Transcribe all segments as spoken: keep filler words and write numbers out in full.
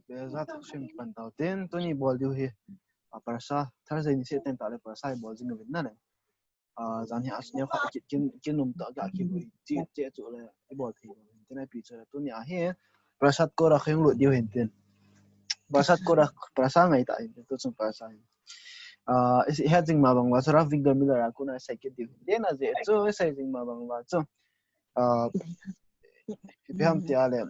Be'ezrat Hashem kipan tau tin, tuni bol diu hi. A, parasha, Thursday ni se ten tah le parasha i bol jing uvin nale. A, jan hi as neo kha ki, kin, kin um ta ka ki lui, chi, che chu le, i bol thei uvin tin, ipi chu le, tuni a hi, Parashat Korach hung lut diu hin tin. Parashat Korach, parasha ngai ta hin tin, tu chung parasha hin. A, i, i het jing ma bang uva chu, Rav Victor Miller a kona i sei kit diu hin tin, a jeh chu, i sei jing ma bang uva chu. A, ipi ham tia le.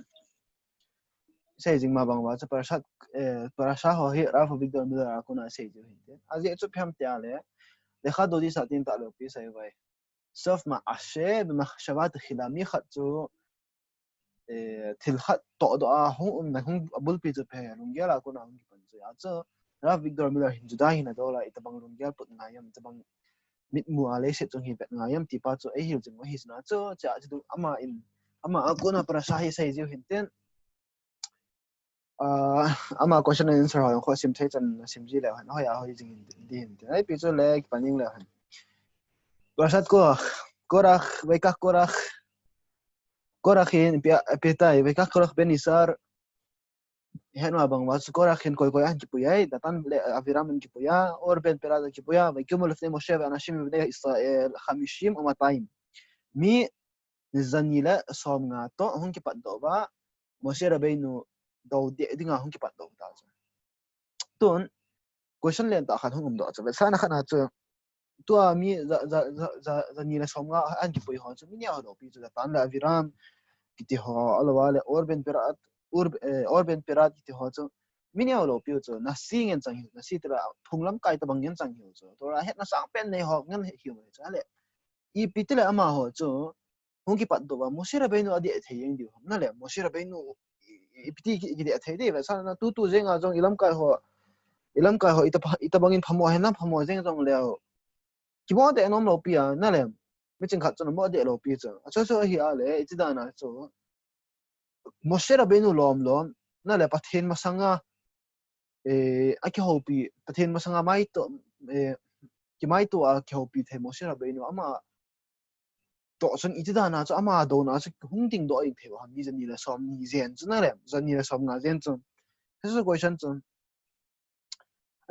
Sei jing ma bang uva chu parasha, eh, parasha ho hi Rav Victor Miller a kona sei jing hin tin. A jeh chu ipi ham tia le. Lecha Dodi sa tin tah le pi sei vai. Sof ma'aseh b'machshava techila, mi khat chu, eh, thil khat toh doh a hung um na hung a bulpi chu phe lunggel a kona hung kipan chu. A chu Rav Victor Miller hin Juda hin a dol a, itabang lunggel put ngai am, itabang mitmu a leiset chung hi vet ngai am ti pa chu ei hil jing u ahi sina chu, cha chu ding ama in, ama a kona parasha hi sei jiu hin tin. Ah, ama question and answer ho kho sim thei chan sim ji le han, hoi a hoi jing hin tin, tin. Ai pi chu le kipan jing le han. Parashat Korach, Korach, Vayikach Korach, Korach hin pi, pi tai, Vayikach Korach ben Izhar, Hen ma bang uva chu Korach hin koi koi a hin kipui ai, Datan le Aviram hin kipui a, Hur ben Parat hin kipui a, ויקימו לפני משה ואנשים מבני ישראל חמישים ומאתיים. Mi jani le som nga toh hung kipat doh uva, Moshe Rabbeinu dou ding a hung kipat doh ta chu. Tun, question len tah khat hung um doh chu. Vetsahna khat na chu, tua mi ja, ja, ja, ja, jani le som nga a hin kipui ho chu, mi neo ho loupi chu, Datan le Aviram kiti ho, ahilou le Hur ben Parat, Hur, eh, Hur ben Parat kiti ho chu, mi neo loupi chu, Nasi ngen chang hiu, Nasi tila phung lamkai tabang ngen chang hiu chu, Torah hetna sang pen nei ho ngen hiu chu, ale. Ipi tile ama ho chu, hung kipat doh uva, Moshe Rabbeinu a deh thei jeng diu ham, nale, Moshe Rabbeinu, i, i, ipi ti ki, kideh thei diu, vetsahna tu tu jeng a jong i lamkai ho, i lamkai ho, ita, itabang in phamo, henlang phamo jeng jong leu. Kimo deh nom loupi a, nale, mi ching khat chun mo deh loupi chu. A chu chu ahi a le, ichi dan a chu. Moshe Rabbeinu lom lom, nale, Pathen masanga, eh, a kihoupi, Pathen masanga maito, eh, kimaito a kihoupi thei Moshe Rabbeinu ama toh chun iti dan a chu ama douna chu hung ding doh in thei ham, mi jani le som ni jen chu nale, jani le som nga jen chu. Hiche chu question chu.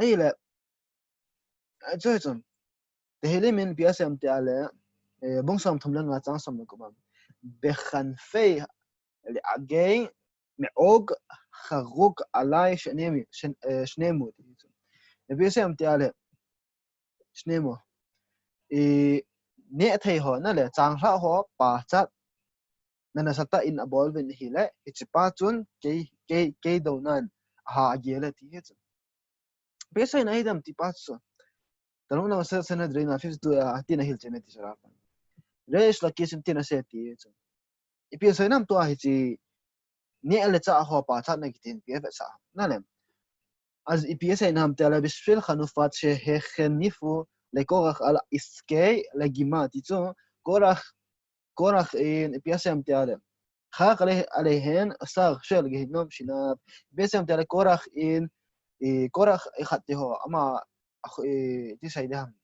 Ahile, a chu chu. Tehillim in ipi asei em tia le, eh, bung som thum le nga chang som le gup a. Bekhanfei le'agei me'og kharug alai shnemu, shen-, eh, shnemu ti chu. Ipi asei em tia le, shnemu. I neh thei ho nale, changlhah ho pachat na nasatah in abol uvin ahile, hiche pa chun kei, kei, kei dounan aha agel e ti hi chu. Ipi asei na hi dem ti pa chu. Talmud Maset Sanhedrin a fifty-two a, tin ahil chen e ti chu Rav in. Reish Lakish in tin asei ti chu. Ipi asei nam tua hiche neh le chah ho pachat na kitin ipi avetsah. Nale. As ipi asei nam tia le bishvil chanufat shehechenifu leKorach al iskei legima ti chu Korach Korach in ipi asei em tia le. Chakh ale-, aleihen sar shel gehinom shinav. Ipi asei em tia le Korach in, i, Korach i khat ti ho, ama, a, i, ti sei ding ham.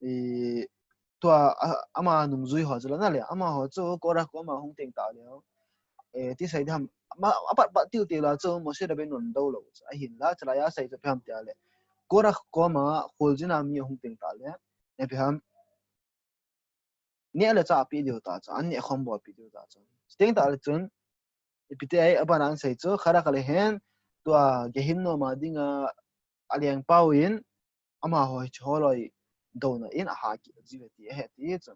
I, tua, a, ama nungjui ho chu la nale, ama ho chu Korach koma hung teng ta le. E, ti sei ding ham. Ama, apat pat tiu tiu la chu Moshe Rabbeinu dou lou. Ahinla, chulai a sei chu ipi ham tia le. Korach koma kholjin a mi hung teng ta le. Ipi ham. Neh le chah ape diu ta chu, an neh khom bol pe diu ta chu. Chuteng tah le chun, ipi ti ahi, abana asei chu, Chakh aleihen, tua gehinom a dinga alengpau in, amaho hiche holoi douna in aha kit jiu ve ti ahi ti chu.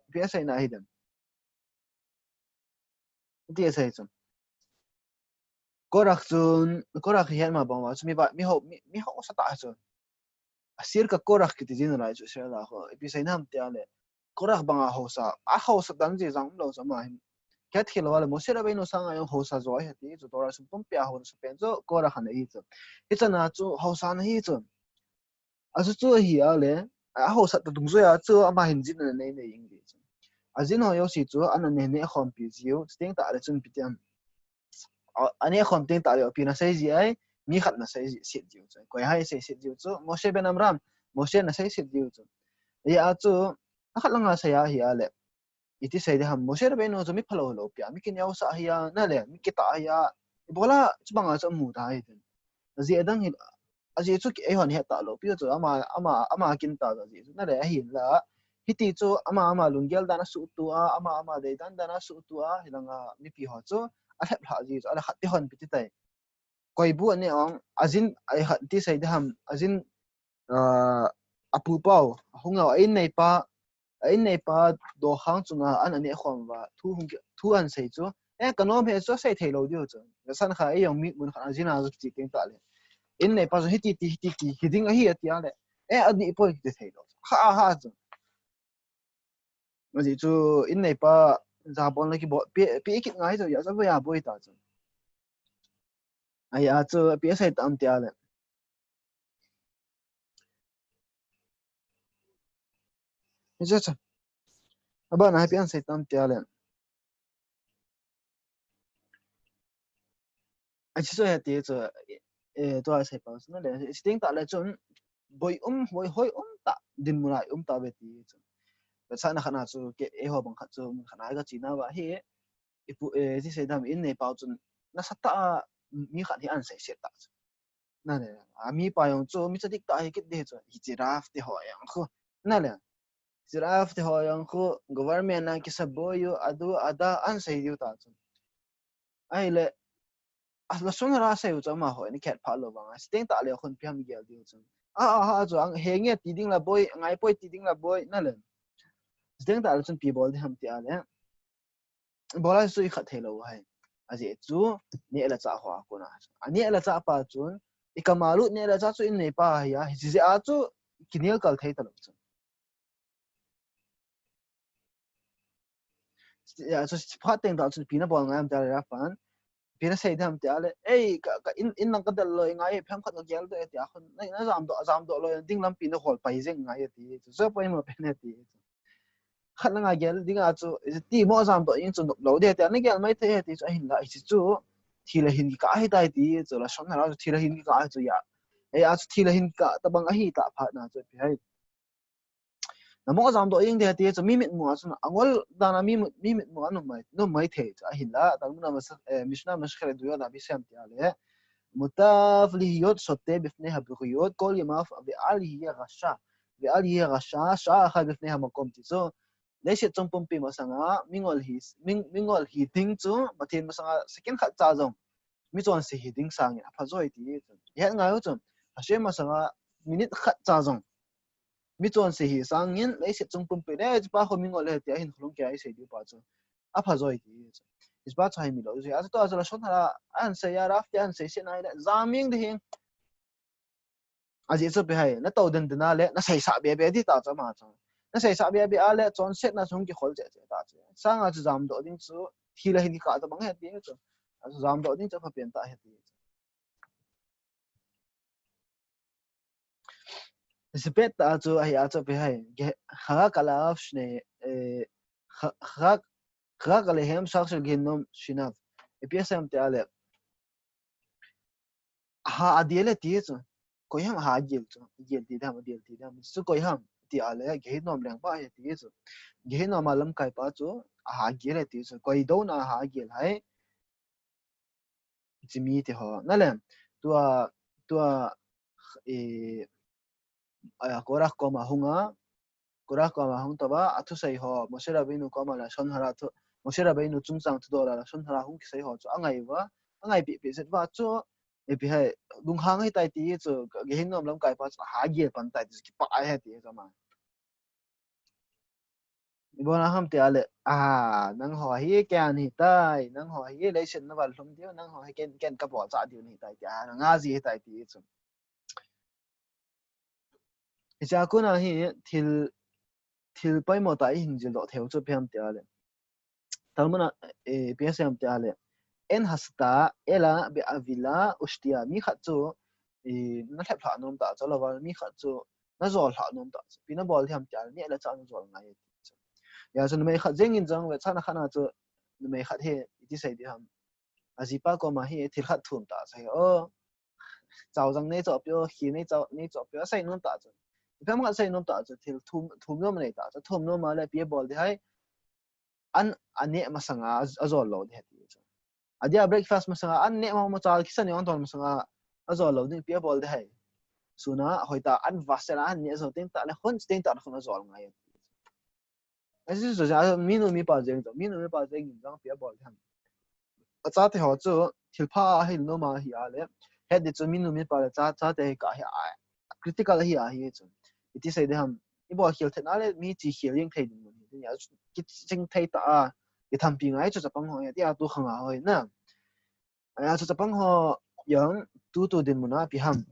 Ipi asei na hi dem. Ti asei chu. Korach chun, Korach hi ahin ma bang uva chu mi ba, mi ho, mi, mi haosa tah chu. Asir ka Korach kiti jin lai chu Israel a ho. Ipi sei nam tia le. Korach banga haosa, ahaosa dan ji jang lou chu ama hin. Khat khel lou le Moshe Rabbeinu sanga jong haosa jo ahi ti chu Torah sung pumpi a haosa pen chu Korach ana hi chu. Hichana chu haosa ana hi chu. Achu chu ahi a le, ahaosat ta dungjuia chu ama hin jin ana nei nei jing ti chu. Ajin ho jouse chu ana neh neh khompi jiu, chuteng tah le chun ipi ti ham. A, aneh khom teng tah le ipi ana sei ji ai, mi khat ana sei ji, set jiu chu. Koi ham asei set jiu chu, Moshe ben Amram, Moshe ana sei set jiu chu. Hia chu, akhat langa sei ahi a le. iti sei ding ham, Moshe Rabbeinu chu mi phalou lou pi a, mi kineosah hi a, na le, mi kitah hi a, ibola chubang a chu amu ta hi tin. Ajeh adang hi, ajeh chu eihon het ta lou pi chu, ama, ama, ama kin ta ajeh chu, na le, ahinla, hiti chu ama, ama lunggel dan a suhtuh a, ama, ama deidan dan a suhtuh a, hilanga mipi ho chu alhep lha ji chu, ala khat te hon pi ti tai. Koi bu ane ong, ajin, ai khat ti sei ding ham, ajin, ah, apu pau, hung lou, a in neipa, a in neipa dokhang chunga an ane khom uva, thu hung ki, thu an sei chu, eh, ka nom he chu sei thei lou diu chu. Ka san kha, eh, jong mi mun khat ajin a chu kichi teng tah le. In neipa chu hiti ti, hiti ti, hiding ahi ati a le. Eh, adih poi kiti thei lou. Kha a ha chu. Ajeh chu in neipa jabol na kibol, pi, pi kit ngai chu, ya sa ya boi ta chu. Ai a chu, pi asei tam tia le. Ni chu chu. Abana pi asei tam tia le. Achi so ya ti chu, eh, tua sei pa chu na le, sting ta le chun, boi um, boi hoi um ta, dinmun a um ta ve ti chu. Ka sa na khana chu, ke, eiho bang khat chu, mun khana ka chi na va hi, ipu, eh, ti sei dam in neipa chun, nasa ta a, mi khat hi an sei set ta chu. Na le, a mipa jong chu, mi tzadik ta hi kit de chu, hi giraffe te ho jong khu. Na le, giraffe te ho jong khu, government na kisa boi u, adu, ada, an sei diu ta chu. Ahile, a lashon hara sei u chu ama ho, ni khet pha lou vang, sting ta le khun pi ham gel diu chu. A, a, ha chu, ang, he nge ti ding la boi, ngai poi ti ding la boi, na le. Sting ta le chun pi bol ding ham ti a le. Bola chu i khat thei lou hai. Ajeh chu, neh le chah ho a kona. A neh le chah pa chun, i kamalut neh le chah chu in neipa hi a, hi jeh a chu, kinel kal thei ta lou chu. Ya, chu phat teng ta chu, pi na bol ngai am ta le ra pan. Pi na sei dam ti a le, ei, ka, ka in, in lang ka del loi ngai, phem khat ka gel de ti a khun, na, na jam doh, jam doh loi, ding lam pi na hol pai jeng ngai ti, chu, chu pai ma pen ti. Khat na nga gel ding a chu, ti mo jam doh ing chu nop lou de ti a, na gel mai thei ti chu, ahin la, i chu, thi le hin kikah hi tai ti chu, lashon hara chu, thi le hin kikah chu ya. Ei a chu, thi le hin kikah tabang ahi ta phat na chu, pi hai. Na mo jam doh ing de ti chu, mi mitmu a chu, angol dan a mi mu-, mi mitmu a num mai, num mai thei chu, ahin la, Talmud a masa, eh, Mishnah Masechet Yitro a pi sem ti a le, מוטב להיות שוטה בפני הבריות כל ימיו ואל יהיה רשע, ואל יהיה רשע שעה אחת בפני המקום ti chu. Leiset chung pumpi masanga, mingol hi, ming, mingol hi ding chu, Pathen masanga, second khat cha jong. Mi chonse hi ding sangin, apha joi ti chu. Het ngai u chu. Hashem masanga, minute khat cha jong. Mi chonse hi sangin, leiset chung pumpi le, pa ho mingol le, ti a hin khulung ke ai sei diu pa chu. Apha joi ti chu. Isba chai mi lou chu. A chu to a chu lashon hara, an sei a, raf ti an sei se nai le, jam ing de hin. Ajeh chu pi hai, na to den den a le, na seisah be be di ta chu ama chu. Na seisah be be a le, chonset na chung kikhol che che ta chu. Sanga chu jam doh ding chu, thi le hin kikah tabang he ti chu. A chu jam doh ding chu pha pen ta he ti chu. Sipet ta chu, ahi a chu pi hai, ge-, חרק עליו שני, eh, ח-, חרק, חרק עליהם שער של גיהנום שיניו. Ipi asei am ti a le. Ha a diel e ti chu. Koi ham ha a diel chu. Diel ti dam, diel ti dam. Chu koi ham ti a le, Gehinnom lengpa hi ti chu. Gehinnom a lamkai pa chu, ha a diel e ti chu. Koi douna ha a diel hai. Chimi te ho. Na le, tua, tua, eh, a, Korach koma hung a, Korach koma hung tova, a thusei ho, Moshe Rabbeinu koma lashon hara thu, Moshe Rabbeinu chungchang thudol a lashon hara hung kisei ho chu, angai uva, angai pi pi set uva chu, ipi hai, lunghang hi tai ti chu, Gehinnom lamkai pa chu, ha gel pan tai ti chu, kipa ai hai ti chu ama. Ibola ham ti a le, a, nangho hi kei an hi tai, nangho hi leiset na val lhum diu, nangho hi ken, ken ka bol cha diu ni tai ti a, nga ji hi tai ti chu. Hiche a kona hi thil, thil poimo tah i hin jil doh thei u chu ipi ham ti a le. Talmud a, eh, ipi asei ham ti a le. אין הסתה אלא באבילה ושתיה. Mi khat chu, eh, na lhep lhah nom tah chu, lou va, mi khat chu, na jol lhah nom tah chu. Ipi na bol ding ham ti a le, neh le chah na jol ngai ti chu. Hijeh chun numei khat jeng in jong, vetsahna khat na chu, numei khat hi, iti sei ding ham. Ajipa koma hi thil khat thum tah chu hi, o. Chao jang nei choh peh o, khi nei choh, nei choh peh o, asei nom tah chu. Ipi ham khat sei nom tah chu, thil thum, thum nom nei tah chu, thum nom a le ipi abol ding ham. an a neh masanga a, a jol lou ding ahi ti chu. Adia breakfast masanga an neh ma ma cha kisan jong ton masanga a jol lou ding ipi a bol ding ham. Suna hoitah a an vase la an neh jou teng tah le hun teng tah le hun a jol ngai. Ahi chu chu minu mipa jeng chu, minu mipa jeng in jong ipi a bol ding ham. Achate ho chu thil pha a hil nom ahi a le, het ding chu minu mipa le cha, chate hi ka hi a, critical ahi a hi chu. Iti sei ding ham, i bol khel theina le mi chi khel jeng thei ding mun hi. Tin ya chu kiching thei ta a, i thampi ngai chu chapang ho hi, ti a tu khang a hoi na. Aya chu chapang ho jong tu tu dinmun a ipi ham.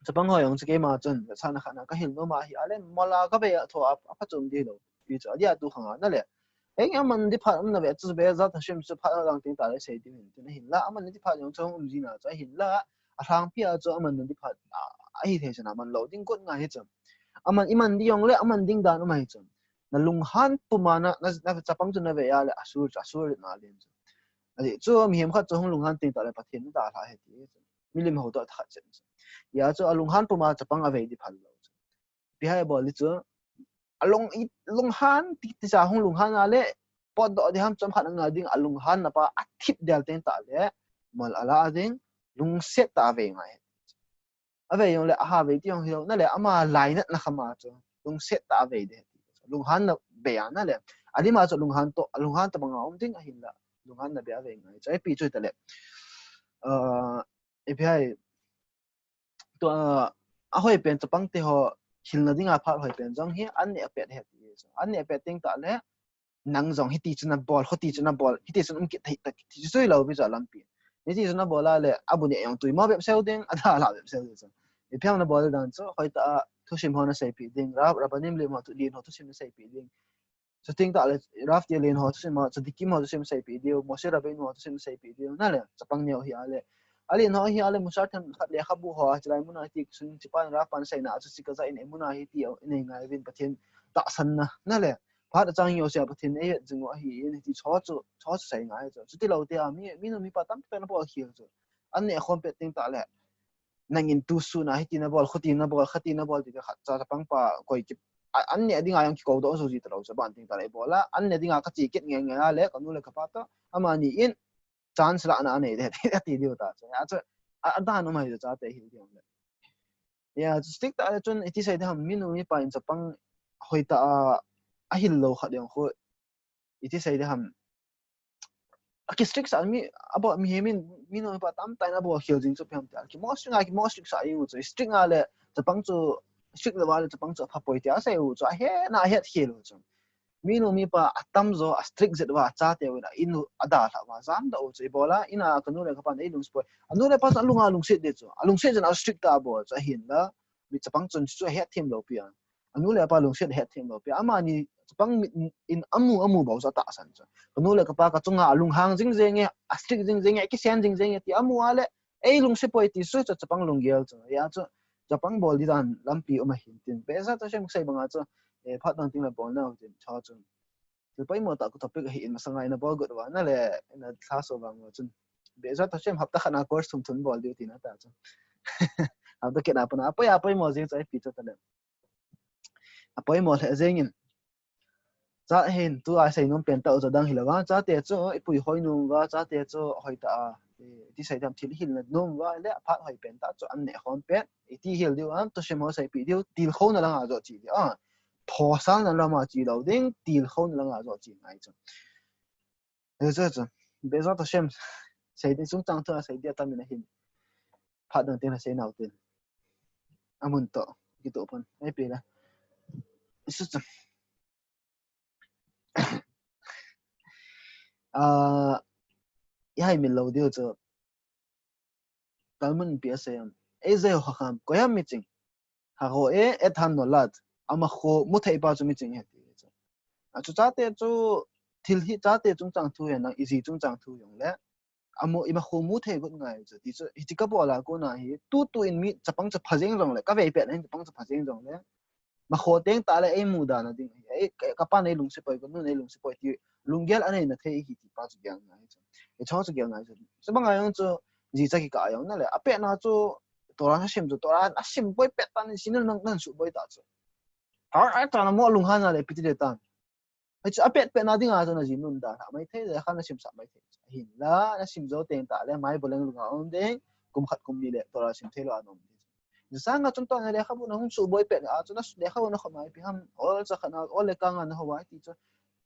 Chapang ho jong chu keima chun, chana khana ka hil nom ahi a le, mol a ka ve a tho a, a phachom ding lou. Ipi chu, adia tu khang a na le. Ei, aman ding phat um na ve, chu ve, Bezrat Hashem chu phat a lang teng tah le sei ding hin, tin ahin la, aman ding phat jong chu um ji na chu ahin la, a lhangpi a chu aman ding phat, a, ahi thei chun aman lou ding got ngai hi chu. Aman, iman ding jong le, aman ding dan um ahi chu. Na lunghan pum a na, na, na chapang chu na ve a le, asur, asur na len chu. Ahi chu, mihem khat chu hung lunghan teng tah le Pathen na dalha ahi ti chu. Milim ho toh khat chen chu. Ya chu a lunghan pum a chapang a ve ding phal lou chu. Ipi ham i bol ding chu. A lung, i lunghan ti, ti cha hung lunghan a le, potdoh ding ham chomkhat a ngai ding a lunghan na pa a thip del teng tah le, mol a la ding, lungset tah a ve ngai. A ve jong le, a ha ve ti jong hilou na le, ama lainatna kham a chu, lungset tah a ve ding. Lunghan na ve a na le, a lim a chu lunghan toh, a lunghan tabang a um ding ahin la, lunghan na ve a ve ngai. Chu ipi chu ta le, ah, ipi ham, tua, a hoi pen chapang te ho, hilna ding a phat hoi pen jong hi, an neh pet ahi ti chu. An neh pet teng tah le, nang jong hiti chu na bol, khuti chu na bol, hiti chu um kit thei ta, ti chu lou pi chu a lampi. Hiti chu na bol a le, a bu neh jong tui mo bep seu ding, a dalha bep seu ding chu. Ipi ham na bol dan chu, hoitah a, thusim ho na seipeh ding, Rab, Rabbanim lim ho, tu din ho, thusim na seipeh ding. Chuting tah le, Rav Tialin ho thusim, Tzadikim ho thusim seipeh diu, Moshe Rabbeinu ho thusim seipeh diu, na le, chapang neo hi a le. Alin ho hi a le, Musar themkhat lekhabu ho, chilai mun a ti sun chipan Rav pan seina, chu chika za in e mun a hi ti, in e ngai vin Pathen tahsanna, na le. Phat a chang hi o sia Pathen e het jing u ahi, in ti cho chu, cho chu sei ngai chu. Chuti lou te a, mi, minu mipa tampi na bol khel chu. An neh khom pet teng tah le. Nangin tu sun a hiti na bol, khuti na bol, khati na bol, ti khat cha chapang pa koi ki, a, an neh ding a jong kikou doh jou ji ta lou, chu ban teng tah le bol a, an neh ding a ka chi kit nge nge a le, ka nu le ka pa toh, amani in chance la na nei de, ti diu ta, chu, ya, chu, a, a dan um ahi chu chate hil diu le. Ya, chu stick tah le chun, iti sei ding ham, minu mipa in chapang hoitah a, a hil lou khat jong khu, iti sei ding ham. A ki strict sa mi, a bol, mihem in, minu mipa tamtah in a bol khel jing chu ipi ham ti a. Ki mo strict a, ki mo strict sa u chu. Strict a le, chapang chu, strict lou a le, chapang chu a pha poi ti a sei u chu. A he, na a het khel u chu. Minu mipa a tam jo, a strict jet uva, a chate u in a in u, a dalha uva, jam doh u chu. I bol a, in a ka nu le ka pa in ei lungset poi. A nu le pa chu a lung a lungset ding chu. A lungset jen a strict ta a bol chu. Ahin la, mi chapang chun chu a het them lou pi a. A nu le a pa lungset a het them lou pi a. Amani chapang mit in a mu, a mu bou chu a tahsan chu. Ka nu le ka pa ka chunga a lunghang jing jeng e, a strict jing jeng e, a kisen jing jeng e ti a mu a le, ei lungset poi ti chu, chu chapang lunggel chu. Ya chu, chapang bol ding dan lampi um ahin tin. Bezrat Hashem sei bang a chu, eh, phat dang teng le bol nau tin, cho chu. Thil poimo tah ka topic ahi in masanga in a bol got uva na le, in a class uva ngo chun. Bezrat Hashem hapta khat na course thum thum bol diu tina ta chu. Hapta kit na pa na, a poi, a poimo jing chu ipi chu ta le. A poimo le jeng in. Cha hin, tu a sei nom pen tah u chu dang hi lou va, chate chu, i pui hoi nom uva, chate chu, hoitah a, eh, ti sei dam thil hil na nom uva, le a phat hoi pen tah chu, an neh khom pen, iti hil diu, an thusim ho seipeh diu, tilkhouna lang a jo chi diu, a. Phosal na lam a chi lou ding, tilkhouna lang a jo chi ngai chu. He chu chu. Bezrat Hashem. Sei ding chungchang thu a sei dia tam in ahin. Phat dang teng a sei nau tin. Amun toh. Kitoh pon. Ai pe la. Isu chu. Ah, i hai min lou diu chu. Talmud in ipi asei em. איזה חכם, koi ham miching. הרואה את הנולד, a makho mu thei pa chu miching ahi ti chu. A chu chate chu thil hi chate chungchang thu hi nang i ji chungchang thu jong le. A mu i makho mu thei got ngai chu ti chu. Hiti ka bol a kona hi tu tu in mi chapang chu pha jeng jong le. Ka vei pet na hin chapang chu pha jeng jong le. Makho teng tah le ei mu dan a ding. Ei, ka, ka pa nei lungset poi, ka nu nei lungset poi ti lunggel a nei na thei hi ti pa chu gel ngai chu. Ei cho chu gel ngai chu. Chu bang a jong chu ji cha ki ka jong na le. A pet na chu Torah na sim chu, Torah na sim poi pet tan sin nang nan su poi ta chu. A, a ta na mo lunghan na le piti le tan. Hichu apet pet na dinga chu najinun dalha maithei, lekha nasimsah maithei. Ahinla nasim jou teng tah le mai boleng lunga um ding, kum khat kum ni le Torah sim thei lou a na um ding. Nisanga chun tua na lekhabu nahung suboi pet a chu na lekhabu nakhom a ipi ham, ol cha khat na, ol le kang a nahou a ti chu.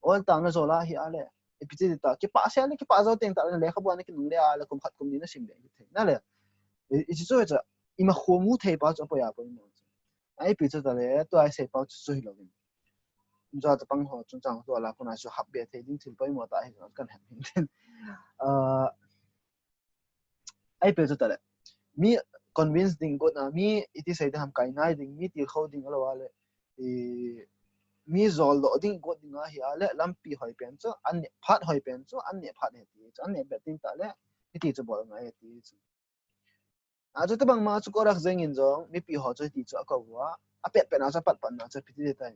Ol tah a najol a hi a le, ipi ti ta, kipah sel le kipah jou teng tah le lekhabu a nakinung le a le kum khat kum ni nasim le kithei. Na le, i, i chu chu, ima khomu thei pa chu apoi apoi mo chu. Ai pi chu ta le, tua isei pa chu chu hilou vin. Jua chapang ho chungchang tua la kona chu hap be thei ding thil poimo tah hi kan hem hin. Ah, ai pe chu ta le. Mi convince ding got na, mi iti sei ding ham kai nai ding, mi tilkhou ding alou a le. I, mi jol doh ding got ding a hi a le, lampi hoi pen chu, an neh phat hoi pen chu, an neh phat he ti chu, an neh bet ding tah le, hiti chu bol ngai he ti chu. A chu tabang ma chu Korach jeng in jong, mipi ho chu hiti chu akou a, apet pet na chu apat pat na chu ipi ti tai.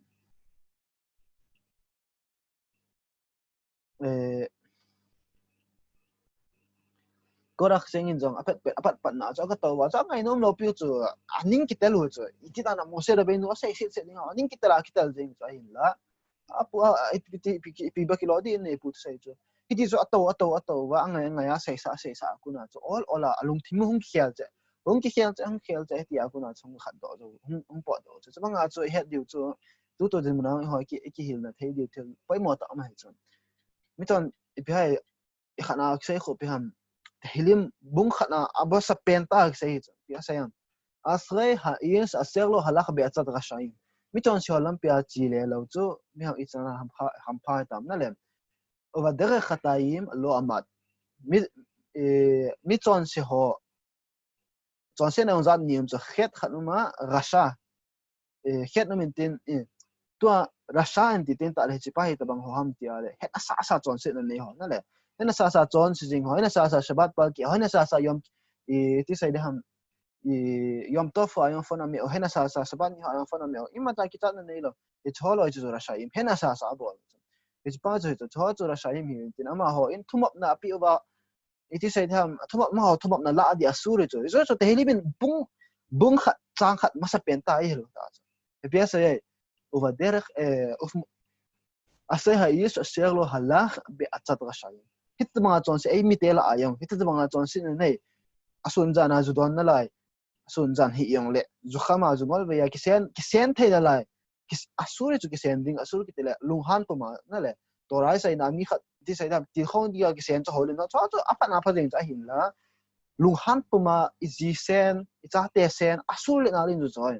Eh, Korach jeng in jong, apet pet, apat pat na chu akatou a, chu angai nom lou piu chu, aning kitel u chu, iti ta na Moshe Rabbeinu asei set set ding a, aning kitel a kitel jeng chu ahinla. Apu a, a, ipi, ipi, ipi, ipi ba kilo di nei pu sei chu. Hiti chu atou, atou, atou va, angai, angai a seisa, seisa a kona chu. Ol, ol a, alungthim hung kikhel che. Hung kikhel che, hung kikhel che, hiti a kona chu hung khat doh chu, hung, hung pot doh chu. Chubang a chu, ihet diu chu, tutu dinmun a hung hoi ki, kihilna thei diu thil, poimo tah um ahi chu. Mi chun, ipi ham, i khat na kisei khu ipi ham. Tehillim bung khat na, abasa pen tah kisei hi chu. Ipi asei ham. Ashrei ha'esh asher lo halach be'atzat rashaim. Mi chonse ho lampi a che le lou chu, mi ham ichan a hampha, hampha tam na le. Uvaderech chataim lo amad. Mi, eh, mi chonse ho. Chonse na jat ni um chu chet khat um a, rasha. Eh, chet um in tin, eh, tua rasha in ti tin tah le hiche pa hi tabang ho ham ti a le. Hetna sasa chonse na nei ho na le. Hetna sasa chonse jing ho, hetna sasa Shabbat palkeh ho, hetna sasa yom, eh, iti sei ding ham, i, Yom Tov a jong phone a me u, hetna sasa Shabbat ni a jong phone a me u, imacha kichatna neilou. Hiche ho loi chu rashaim, hetna sasa abol. Hiche pa chu, hiche ho chu rashaim hi tin amaho in thumopna apeh uva, iti sei ding ham, thumop, amaho thumopna la a di asur chu. Hiche chu Tehillim in bung, bung khat, chang khat masa pen tah ahi lou ta chu. Ipi asei e, uvaderech, eh, uf, ashrei ha'esh asher lo halach be'atzat rashaim. Hitabang a chonse, eimite lah a jong, hitabang a chonse na nei, asun jan a ju don nalai, asun jan hi jong le, ju kham a ju ngol vei a kisen, kisen thei nalai, kis-, asur chu kisen ding, asur kiti le, lunghan pum a na le, Torah isei na mi khat, iti sei ding ham, tilkhou ding a kisen chu houlim na, chu, chu, aphat na pha jeng chu ahinla, lunghan pum a, iji sen, ichate sen, asur le na lin chu chu.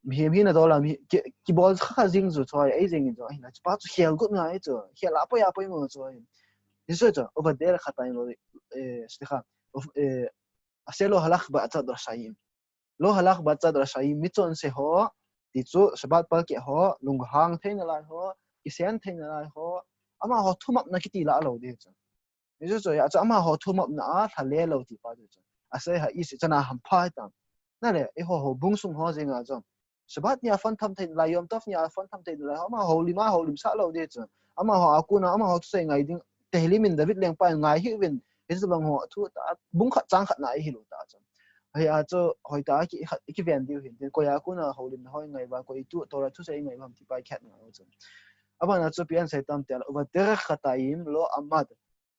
Mihem hina dol a, mi, ki, kibol kha kha jing chu choi, ei jing in chu, ahinla, chu pa chu khel got ngai chu, khel a poi a poimo chu. Hiche chu, uvaderech chataim lo, eh, slicha, ov-, eh, asher lo halach be'atzat rashaim. Lo halach be'atzat rashaim, mi chonse ho, ti chu, Shabbat palkeh ho, lunghang thei nalai ho, kisen thei nalai ho, amaho thumopna kiti lah lou ding chu. Hichu chu, achu amaho thumopna a, lha le lou ti pa chu chu. Ashrei ha'esh, chana hampha tam. Na le, eiho houbung sung ho jeng a jong. Shabbat ni a phone tham thei nalai, Yom Tov ni a phone tham thei nalai, amaho houlim a, houlim sah lou ding chu. Amaho a kona, amaho thusei ngai ding, Tehillim in David lengpa in ngai hih uvin, hitabang ho thu ta, bung khat chang khat na ahi lou ta chu. Hia chu, hoitah a ki, ki ven diu hin, tin koi a kona houlimna ho ingai uva, koi tu, Torah thusei ingai uva, ti pa khat ngai u chu. Abana chu ipi asei tam ti a le, uvaderech chataim lo amad.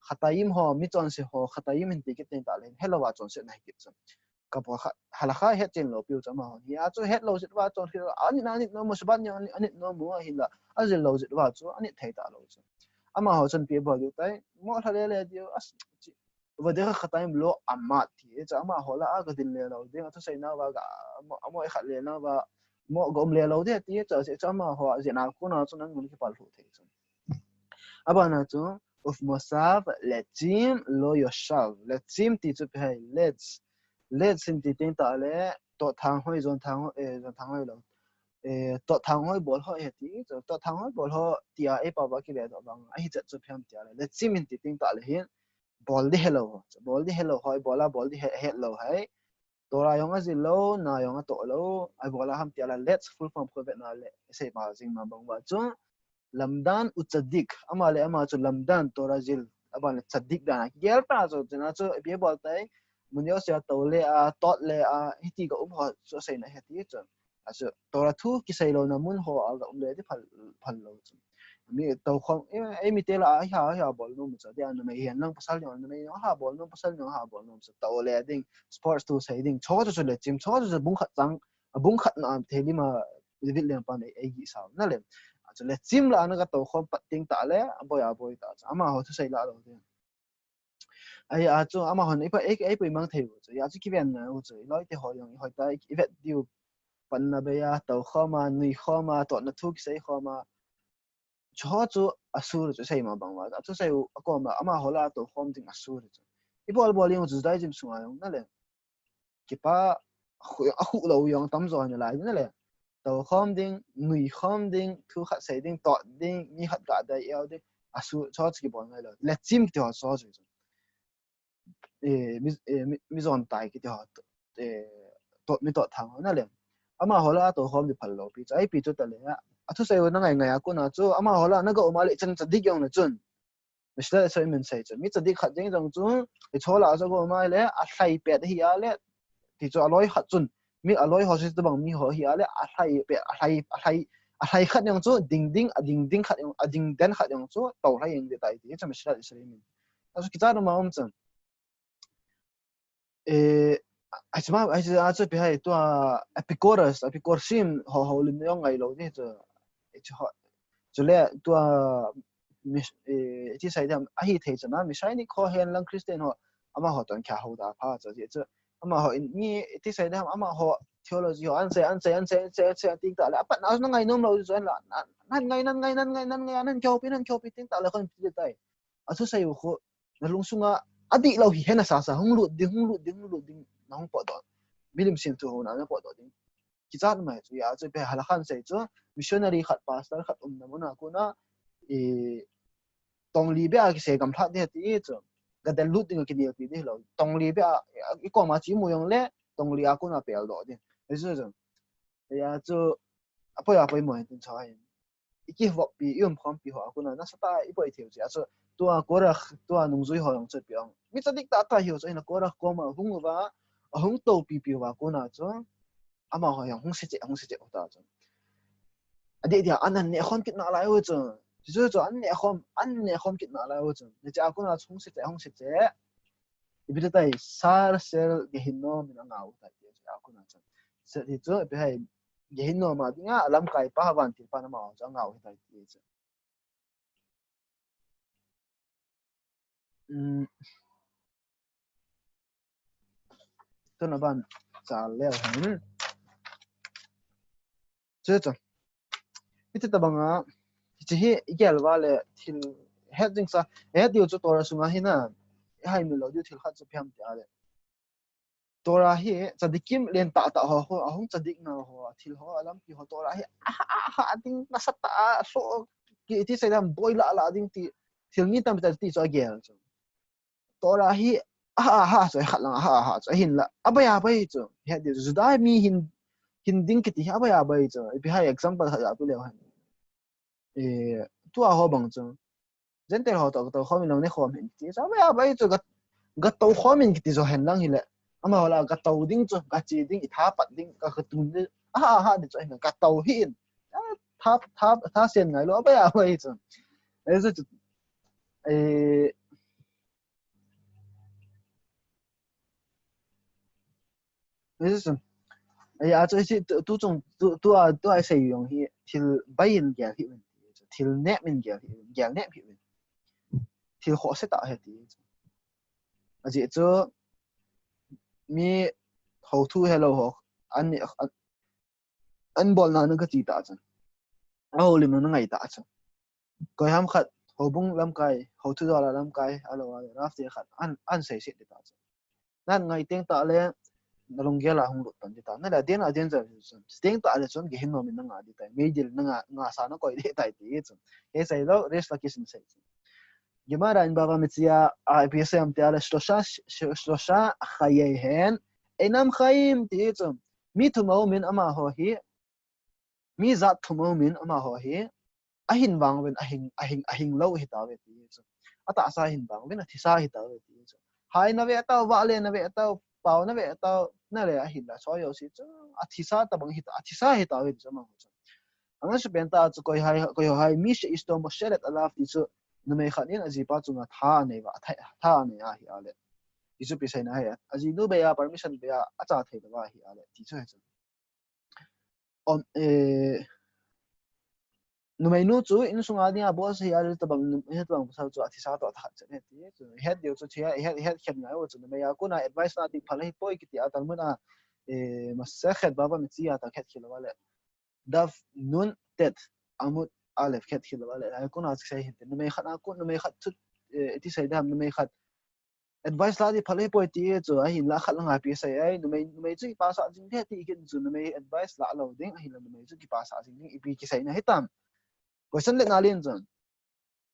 Chataim ho, mi chonse ho, chataim hin ti kit teng tah le, helou a chonse na hi kit chu. Ka po kha, halakha het chen lou piu chu amaho. Hia chu het lou jeh uva chon kit, anit na anit nom u, Shabbat ni anit, anit nom u ahinla, ajil lou jeh uva chu, anit thei ta lou chu. Amaho chun ipi abol diu tai, mo lha le le diu, as, chi, uvaderech chataim lo amad ti, chu amaho lah a kadin le lou ding, athusei nauva ga, mo, mo ikhat le nauva, mo ga um le lou ding ti, chu, chu amaho, jeh a kona chu nang mun kipal lhu thei chu. Abana chu, uvmoshav letzim lo yoshav. Letzim ti chu ipi ham, letz. Letz in ti teng tah le, toh thang hoi, jon thang hoi, eh, jon thang hoi lou. Eh, toh thang hoi bol hoi he ti, chu toh thang hoi bol ho ti a, ei pao va kile doh vang. Ahi chet chu ipi ham ti a le. Letzim in ti teng tah le hin, bol di helou ho. Chu bol di helou ho, bol a bol di he, helou hai. Torah jong ajil lou, na jong atoh lou, abol a ham ti a le, letz full form khu vet na le, sei ma jing ma bang uva chu, lamdan u tzadik, ama le ama chu lamdan Torah jil, aban le tzadik dan a kigel ta chu, chuna chu, ipi abol tai, mun jouse a tou le a, tot le a, hiti ga um ho chu aseina ahi ti chu. Achu, Torah thu kisei louna mun ho a ga um le ti phal, phal lou chu. mi tou khom, eh, eh, mi te la, ah, ha, ha, bol nom chu, dia numei hihen lang pasal jong, numei jong, ha, bol nom, pasal jong, ha, bol nom chu, tou le ding, sports thu sei ding, chu chu chu le chim, chu chu chu bung khat chang, a bung khat na am thei lima, David Lengpan ei, ei gi sao, na le. A chu le chim la na ka tou khom pat ting ta le, a boi, a boi ta chu, amaho thusei la lo ding. Ai, a chu, amahon, ei pa, ei, ei pui mang thei u chu, ya chu kiven na u chu, i loi te ho jong, i hoi ta, i vet diu, pan na be ya, tou khom a, nui khom a, to na thu kisei khom a, chu ho chu a sur chu sei ma bang ma. A chu sei u, a kom a, amaho la tou khom ding a sur chu. I bol bol jong chu Judaism sunga jong na le. Kipa a khu, a khu lo jong tam jo na lai na le. Tou khom ding, nui khom ding, thu khat sei ding, to ding, mi khat ga dai eo ding. A sur chu chu kibol ngai lo. Le chim kiti ho chu chu. Eh, mi, eh, mi, mi jon tai kiti ho, eh, to, mi to thang ho na le. Amaho la tou khom di phal lo pi chu, ai pi chu ta le. A thusei u na ngai ngai a kona chu, amaho la na ga um a le chang tzadik jong le chun. Mister Simon sei chu, mi tzadik khat jeng jong chu, i chu la chu ga um a le, a lhai pet hi a le, ti chu a loi khat chun, mi a loi ho chu tabang mi ho hi a le, a lhai pet, a lhai, a lhai, a lhai khat jong chu, ding ding, a ding ding khat jong, a ding den khat jong chu, tou lhai jeng di tai ti chu, Mister Simon. A chu kicha ma um chun. Eh, ai chu ma, ai chu, a chu pi hai tua Epicurus, Epicurus sim ho ho lim jong ngai lo ni chu. Ai chu ho, chu le tua mi, eh, ti sai dam, a hi thei chu na, mi sai ni kho hen lang Christian ho, amaho ton kha ho da pha chu, chu, amaho in, mi ti sai dam, amaho theology ho, an sei, an sei, an sei, an sei, an sei, an ting ta le, apat na, na ngai nom lo chu, an la, nan, nan ngai, nan ngai, nan ngai, nan ngai, nan kyo pi, nan kyo pi, ting ta le, kon pi tai. A thusei u khu, na lungsunga, a dih lo hi hen a sa sa, hung lut ding, hung lut ding, hung lut ding, na hung potdoh. Milim sim thu ho na, na potdoh ding. Kichat mai chu, ya chu, pe hala khan sei chu, missionary khat, pastor khat, um na mun a kona, i, tong li be a kisei gam lhat ding ti chu, ga del lut ding a kinel pi ding lo. Tong li be a, i kom a chi mu jong le, tong li a kona pel doh ding. Ai chu chu. Ya chu, a poi a poi mo hen tin chu ahi. I kivop pi, i um khom pi ho a kona, nasatah a i poi thei u chu. A chu, tua Korach, tua nungjui ho jong chu pi ong. Mi tzadik tah tah hi u chu, ina Korach kom a hung uva, a hung tou pi pi uva kona chu. Amaho jong hung se che, hung se che u ta chu. A dih dia, an, an neh khom kit na lai u chu. Chu chu chu, an neh khom, an neh khom kit na lai u chu. Ni che a kona chu hung se che, hung se che. Ipi ti tai, Sar Sel Gehinnom in a ngah u tai ti chu, a kona chu. Sel hi chu, ipi hai, Gehinnom a dinga, a lamkai pa, vantil pa na ma chu, a ngah u tai ti chu. Um, tuna ban, cha leo hen. Chu chu. Hiti tabanga, hiche hi i gel uva le thil het jing sa, het diu chu Torah sunga hi na, i hai mi lo diu thil khat chu phiam ti a le. Torah hi tzadikim len tah tah ho, ho, ahung tzadik na ho, thil ho, a lampi ho, Torah hi, a, a, a, a ding nasatah a, so, ki, ti sei dam boi la la ding ti, thil ni tam ta ti chu a gel chu. Torah hi, a, a, ha, chu, khat lang, a, a, ha, chu, ahin la, a bai, a bai, chu, he, di, Juda mi hin, hin ding kiti, a bai, a bai, chu, ipi hai example khat ja tu leu hen. Eh, tua ho bang chu, Gentile ho to, to khom in lang ne khom hin kiti, chu, a bai, a bai, chu, ga, ga to khom in kiti, chu, hen lang hi le, amaho la, ga to ding, chu, ga chi ding, i tha pat ding, ga, ga tun ding, a, a, ha, di, chu, hin, ga to hi in, a, tha, tha, tha sen ngai lo, a bai, a bai, chu, eh, chu, chu, eh, Listen. Ai, a chu, chu, tu, tu chung, tu, tu a, tu a sei jong hi, thil bai in gel hi uvin. Thil nep in gel hi uvin. Gel nep hi uvin. Thil khoh se ta he ti. A ji chu, mi ho thu he lo ho. An ni, an, an bol na na ka ti ta chu. A ho lim na ngai ta chu. Koi ham khat, ho bung lamkai, ho thu dola lamkai, a lo a, raf te khat, an, an sei se ti ta chu. Nan ngai teng ta le, na lunggel a hung lut pan ti ta. Na le, den a den ja, teng ta le chun, Gehinnom in na nga ti ta. Meidil na nga, nga sa na koi ti ta ti chun. Ke sei lo, Rish Lakish in sei chun. Gemara in Bava Metzia, a, P S M te ale, shlosha, sh-, shlosha, chayehem, einam chaim ti chun. Mi thum a um in amaho hi, mi jat thum a um in amaho hi, ahin vang uvin, ahing, ahing, ahing lo hi ta ve ti chu. A tahsa ahin vang uvin, a thisa hi ta ve ti chu. Hai na ve tau, vale na ve tau, pau na ve tau, na le ahin la, so yo si chu, a thisa ta bang hi ta, a thisa hi ta ve ti chu amaho chu. Amasapen tah chu koi hai, koi ho hai, מי שאשתו מושלת עליו ti chu numei khat in ajipa chunga tha anei uva, tha, tha anei ahi ale. Ti chu ipi seina ham. Ajinu bei a permission bei a, acha thei lou ahi ale. Ti chu ahi chu. Om, eh, numeinu chu insunga dinga boss ahi ale tabang, tabang pasal chu athisa toh atha chet ahi ti chu. Het diu chu thia, het, het khen ngai u chu numei a kona advice la ding phal ahipoi kiti a Talmud a, eh, Masechet Bava Metzia tah het khel uva le. Daf Nun Tet Amud Aleph het khel uva le. Ai kona chu sei hin te. Numei khat a kon, numei khat chu, eh, iti sei dam, numei khat advice la ding phal ahipoi ti chu, ahinla khat langa ipi sei ai, numei, numei chu kipasah jing ding ti kit chu, numei advice la lou ding, ahinla numei chu kipasah jing ding, ipi kiseina hitam. Question le na len chun.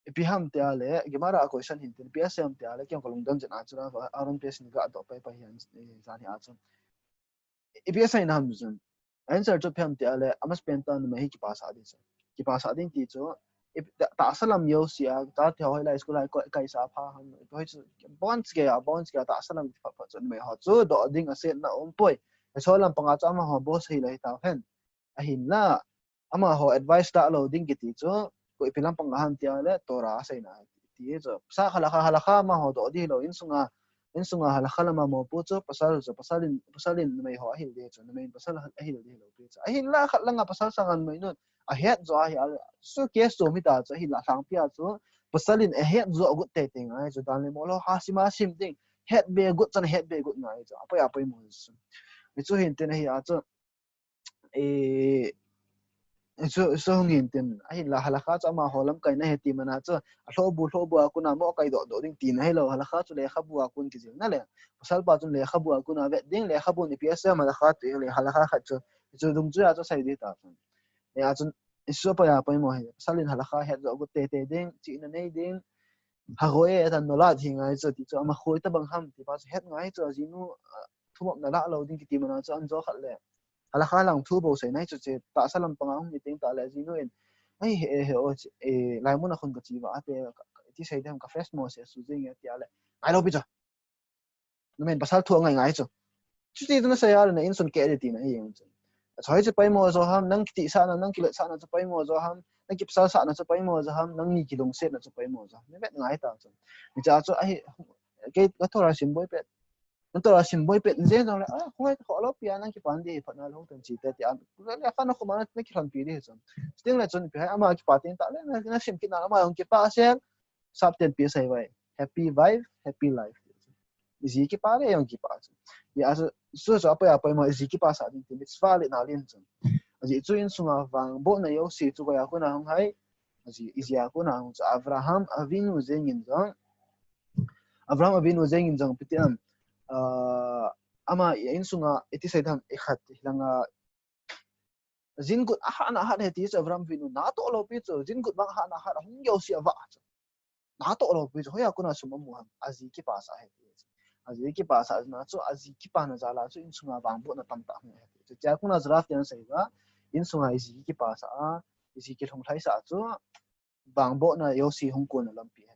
Ipi ham ti ale, Gemara a question hin tin, ipi asei ham ti ale, kei jong kalungdon jin a chu, Aaron Pias ni ga doh pai pai hian, eh, jan hi a chu. Ipi aseina ham chun. Answer chu ipi ham ti ale, amasapen tah numei hi kipasah ding chu. Kipasah ding ti chu, ip-, ta-, tahsa lam jouse a, chate ho hilai school a koi, kaisa pha ham, koi chu, bonds ke a, bonds ke a, tahsa lam pha pha chu numei ho chu, doh ding asetna umpoi. Hiche lampang a chu amaho boss hi lai tau hen. Ahinla, amaho advice la lou ding kiti chu, koi ipi lampang a ham ti ale, Torah aseina ti chu. Pasal halakha, halakha amaho doh ding lou, insunga, insunga halakha lama mopo chu, pasal chu, pasal in, pasal in numei ho ahil ding chu, numei in pasal ahil ding lou pi chu. Ahinla khat langa pasal sanga numeinun ahet jo ahi ale, chu case chu mi ta chu, ahinla lhangpi a chu, pasal in ahet jo agot teitei ngai chu, dan le mo lou, ha sim a sim ding, het be got chan het be got ngai chu, apoi, apoi mo chu. Mi chu hin tin ahi a chu, eh, so, so hung hin tin, ahinla halakha chu amaho lamkai na he ti mana chu, alhohbu, lhohbu a kona mo kai doh doh ding tina hilou, halakha chu lekhabu a kon kijil na le. Pasal pa chun lekhabu a kona vet ding, lekhabu in ipi asei ham halakha ti le, halakha khat chu, chu dungjuia chu sei ding ta chun. Hia chun, isu pa ya poimo hi, pasal in halakha het jo agot teitei ding, chihna nei ding, ha hoi e, atan nolad hi ngai chu, ti chu, ama hoi tabang ham, ti pa chu het ngai chu, ajinu, ah, thumop na la lou ding kiti mana chu, an jo khat le. Halakha lang thu bou sei nai chu che, tahsa lampang a hung mi teng tah le, ajinu in, ai, he, he, o, che, eh, laimun a khun kache uva, ate, ka, ka, ti sei dem, ka fresh mo se, su jing e, ti a le. Ngai lou pi chu. Numei in pasal thu angai ngai chu. Chuti chu nasei a le na insun keh ding tina hi jeng chu. Choi chu poimo jo ham, nang kitihsahna, nang kiletsahna chu poimo jo ham, nang kipasalsahna chu poimo jo ham, nangni kilungsetna chu poimo jo ham. Ni vet ngai ta chu. Hiche a chu ahi, kei ka Torah sim boi pet. Ka Torah sim boi pet, jeng jong le, ah, khongai ka kholou pi a, nang kipan ding, phatna lhung ten chi te ti a. Le kha na khoma na kilhon pi ding chu. Chuting le chun ipi ham, ama kipa teng tah le, na, na sim kit na, ama jong kipa sel. Sapten pi sei vai. Happy wife, happy life. Iji kipa le jong kipa chu. Hia chu, chu, chu apoi, apoi mo iji kipasah ding ti mitzvah le na len chu. Ajeh chu insunga vangbohna jouse chu koi a kona hung ham. Ajeh, iji a kona hung chu Avraham Avinu jeng in jong. Avraham Avinu jeng in jong ipi ti ham. Ah, ama insunga iti sei dem ikhat langa Jin gut ahat na ahat e ti chu Avraham Avinu natoh lou pi chu, jin gut vang ahat na ahat, ahung jouse avah chu. Natoh lou pi chu, hoiya kona sum amu ham, aji kipasah e ti chu. Aji kipasah na chu, aji kipana jal a chu, insunga vangbohna tamtah hung e ti chu. Chua kona Rav ten asei uva, insunga iji kipasah a, iji kilhung lhaisah chu, vangbohna jouse hung kona lampi ahi.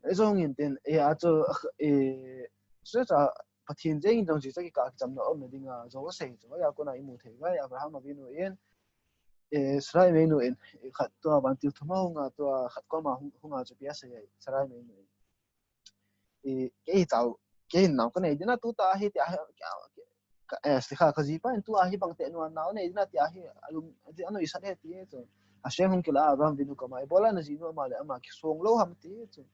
Ei jong in tin, eh, a chu, eh, chu cha Pathen jeng in jong ji cha kikah kichamna umna dinga, jo sei chu, hia kona imu thei uva, Avraham Avinu in, eh, Sarah Emeinu in, eh, khat tua vantil thum a hunga, tua khat koma hung, hunga chu ipi asei, Sarah Emeinu in. Eh, kei chau, kei nao kanei ding a tuta hi, tia hi, ka, eh, sikha, kajipa in tua hi bang te nua nao nei ding a tia hi, alung, anu isat e ti chu. Hashem hung kila Avraham Avinu koma, ibola najinu ama le ama kisong lou ham ti chu.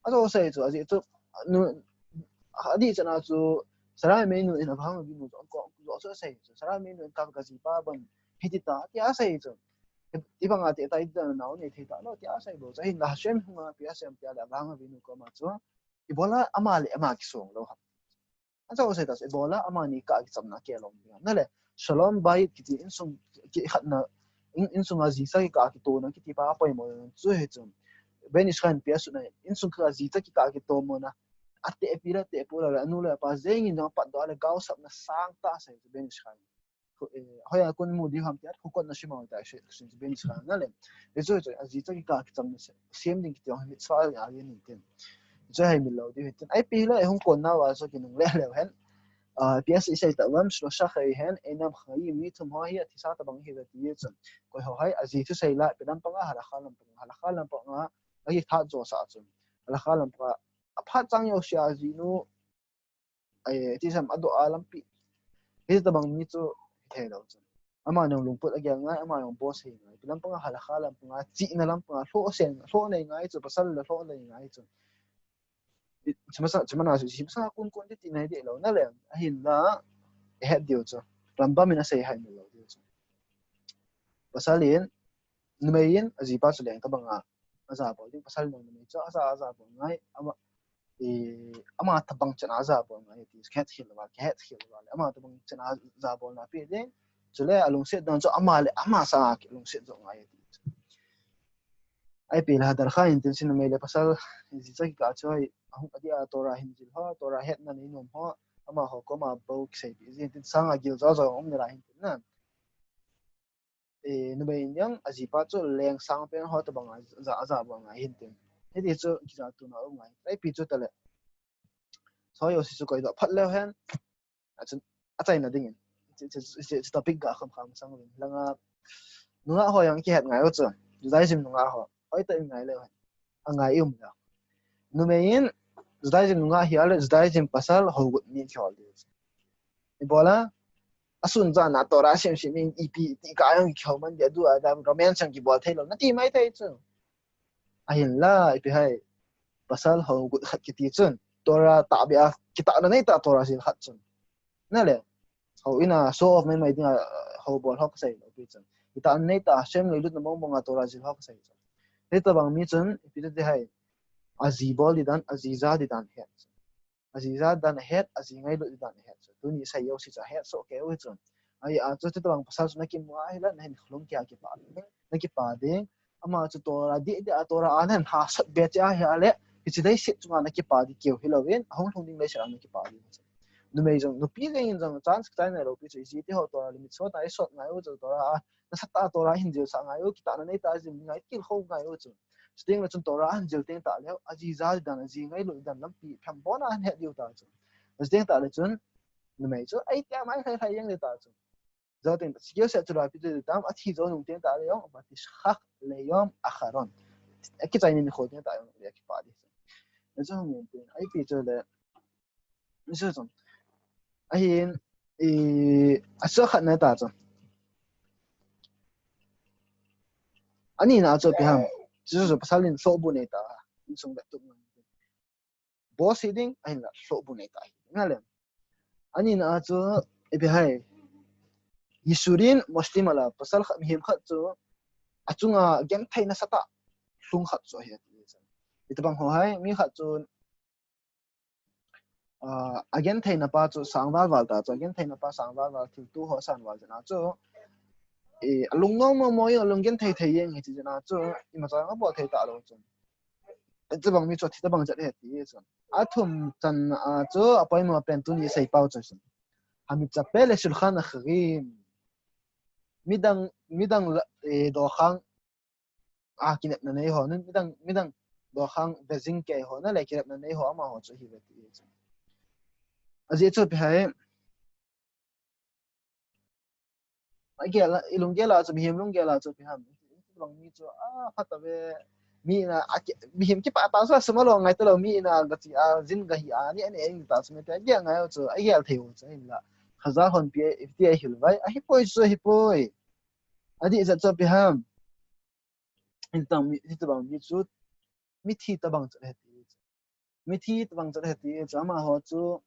Ajo sei chu, ajeh chu, nu, adih chan a chu, Sarah Emeinu in Avraham Avinu chu, ko, jo chu asei chu. Sarah Emeinu in ka, kajipa bang, hiti ta, tia asei chu. Ibang a ti ta, iti ta, nao nei thei ta, lou, tia asei bou chu. Ahinla Hashem hunga, ipi asei em tia le Avraham Avinu koma chu. Ibola ama le ama kisong lou ham. Ajo sei ta, ibola amani kah kichamna kelom ding ham. Na le, Shalom Bayit kiti insung kikhatna, in, insunga ji cha kikah kitona kiti pa apoimo chu hi chu. Ben Ish Chai in ipi asei na, insung kikah ji cha kikah kitomona. Ate pi le, ate pu le, anu le apa jeng in jong pat doh le gaosapna sangtah asei chu Ben Ish Chai. Khu, eh, hoiya kon mu diu ham tia, khu kon na shimau ta shi, shi Ben Ish Chai na le. Hichu, hichu, aji cha kikah kichamna se, sem ding kiti jong mitzvah a yin in tin. Hichu hei mil lou diu hin tin. Ipi le, hung kon nau a chu kinung le le hen. Ipi asei, sei tah uvam, שלושה חייהן אינם חיים, mi thum ho hi athisa tobang ahi uve ti chun. Koi ho ham, aji thusei lah, ipi lampanga, הלכה lampanga, הלכה lampanga, ahi that jo sa chun. הלכה lampanga, aphat chang jousea ajinu, ai, ti sam adoh a lampi. Hitobang mi chu thei lou chun. Ama jong lungput agel ngai, ama jong boss ahi ngai. Ipi lampanga, הלכה lampanga, chihna lampanga, lhoh sen, lhoh nei ngai chu, pasal le lhoh nei ngai chu. Chuma sa, chuma na su, chuma sa kun kun ti ti nei de lou, na le, ahinla, ahet diu chu. Rambam in asei hai lou diu chu. Pasal in, numei in, ajipa chu leng tobanga ajabol ding, pasal in numei chu aja, ajabol ngai, ama, e, ama tobang chan ajabol ngai, ti, kihet khel val, kihet khel val, ama tobang chan ajabolna pe ding, chule alungset dan chu ama le, ama sanga kilungset jo ngai, ti. Ipi le, הלכה in tin, numei le pasal, ji cha kikah chu, ahung adia Torah hin jil ho, Torah hetna nei nom ho, amaho koma bou kiseipeh jin tin, sanga gil jo jo um nalai hin tin na. E, numei in jong ajipa chu leng sang pen ho tobanga aja, ajabol ngai hin tin. Hiti chu kijatuna um ngai. Ipi chu tale. Soyo si chu koi doh phat leu hen. Achun, achaina dingin. Chi, chi, chi, chi topic ga kham kham sang uvin. Langa, nungah ho jong kihet ngai u chu. Judaism nungah ho. Hoitah in ngai leu hen. Angai i um leu. Numei in, Judaism nungah hi a le, Judaism pasal hogut ni kihol diu chu. Ibola, asun jana Torah sim sim in ipi, ti ka jong kihou man dia, adu a dam, romance jong kibol thei lou, nati mai thei chu. Ahinla, ipi ham, pasal hogut khat kiti chun. Torah tahbeh a, kitahna neitah Torah jil khat chun. Na le, houin a show off mai mai dinga, hou bol ho kasei lou pi chun. Kitahna neitah, Hashem ngailutna mong monga Torah jil ho kasei chun. Hitobang mi chun, ipi ti ham, aji bol di dan, aji ja di dan het chun. Aji ja dan ahet, aji ngailut di dan ahet. Tuni sei jouse chu ahet soh kei u chun. Ahi a chu, hitobang pasal chu nakimu a hile, nahin lung kia kipa ding, nakipa ding. Ama chu Torah di, di a Torah a nahin hahsat be cheh ahi a le, hiche leiset chunga nakipa di keu hilouvin, ahung lhung ding leiset a nakipa di. Numei jong, nupi jeng in jong, chance kichai nailou pi chu, iji ti ho Torah limit sot a, isot ngai u chu Torah a, nasatah a Torah hin jil sah ngai u, kitahna neitah jil ngai, kil khou ngai u chu. Chuteng le chun Torah ahin jil teng tah leh, aji ja di dan, aji ngailut di dan lampi, phem bon a ahin het diu ta chu. Chuteng tah le chun, numei chu, ai tia mai khai khai jeng di ta chu. Jou teng tah, sikil se chu la pi chu di tam, athi jou nung teng tah le jong, ותשחט ליום אחרון. Akichai ni nikho teng tah jong, le kipa di chu. Chu hung in tin, ipi chu le, Jesu chun. Ahin, i, achu khatna ta chu. Anina chu ipi ham. Jesu chu pasal in lhohbu nei ta. Insung le tup ngai. Boss hi ding, ahinla lhohbu nei ta hi. Nga le. Anina chu ipi ham. יסורים מושתים עליו, pasal khat, mihem khat chu. Achunga genthei nasatah lhung khat chu ahi. Hitobang ho ham, mi khat chu, ah, agentheina pa chu sang val val ta chu, agentheina pa sang val val, thilto ho asan val jeh a chu, eh, alung nom nom mo, alung genthei thei jeng hi ti jeh a chu, imacha abol thei talou chu. Hitobang mi chu, hitobang jat ahi ti chu. Athum channa a chu, apoimo pen tuni isei pau chu. המצפה לשולחן אחרים. Midang, midang la, eh, dokhang a kinepna nei ho, midang, midang dokhang vejing kei ho, na le kinepna nei ho, amaho chu ahi uve ti chu. Ajeh chu ipi ham. Agel a, ilunggel a chu, mihem lunggel a chu ipi ham. Bang mi chu, a, phat a ve, mi na, a, mihem kipah ta chu, sum along ngai talou, mi na, gachi a, jin gahi a, ni, ani, ani ta chu, mi te, agel ngai u chu, agel thei u chu, hinla. Khazal hon pi, ti ahil vai, ahipoi chu, ahipoi. Adih jat chu ipi ham. Hitobang mi, hitobang mi chu, mithi tobang chu ahi ti chu. Mithi tobang chu ahi ti chu, amaho chu,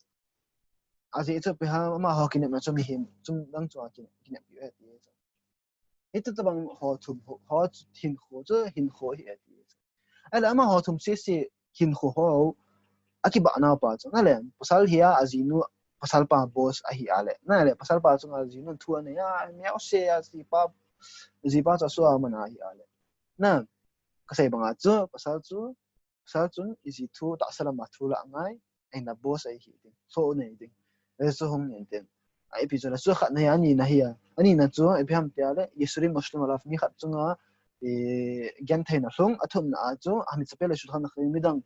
ajeh chu ipi ham, amaho kinepna chu mihem chunglang chu a kinep, kinep u ahi ti chu. Hitobang ho thum ho, ho chu hinkho chu, hinkho ahi ti chu. Ahile amaho thum sese hinkho ho, akibahna pa chu. Nga le, pasal hi a, ajinu, pasal pa boss ahi a le. Nga le, pasal pa chu ajinu thu anei a, mi ose a, jipa, jipa chu aso a mana ahi a le. Na, kasei banga chu, pasal chu, pasal chun, iji thu, tahsa lama thu la ngai, ahinla boss ahi ding, so nei ding. Ahi chu hung nei ding. Ai ipi chu la chu khatna hi, anina hi a. Anina chu, ipi ham tia le, יסורים מושתים עליו, mi khat chunga, eh, gentheina lhung, athumna a chu, המצפה לשולחן אחרים, midang,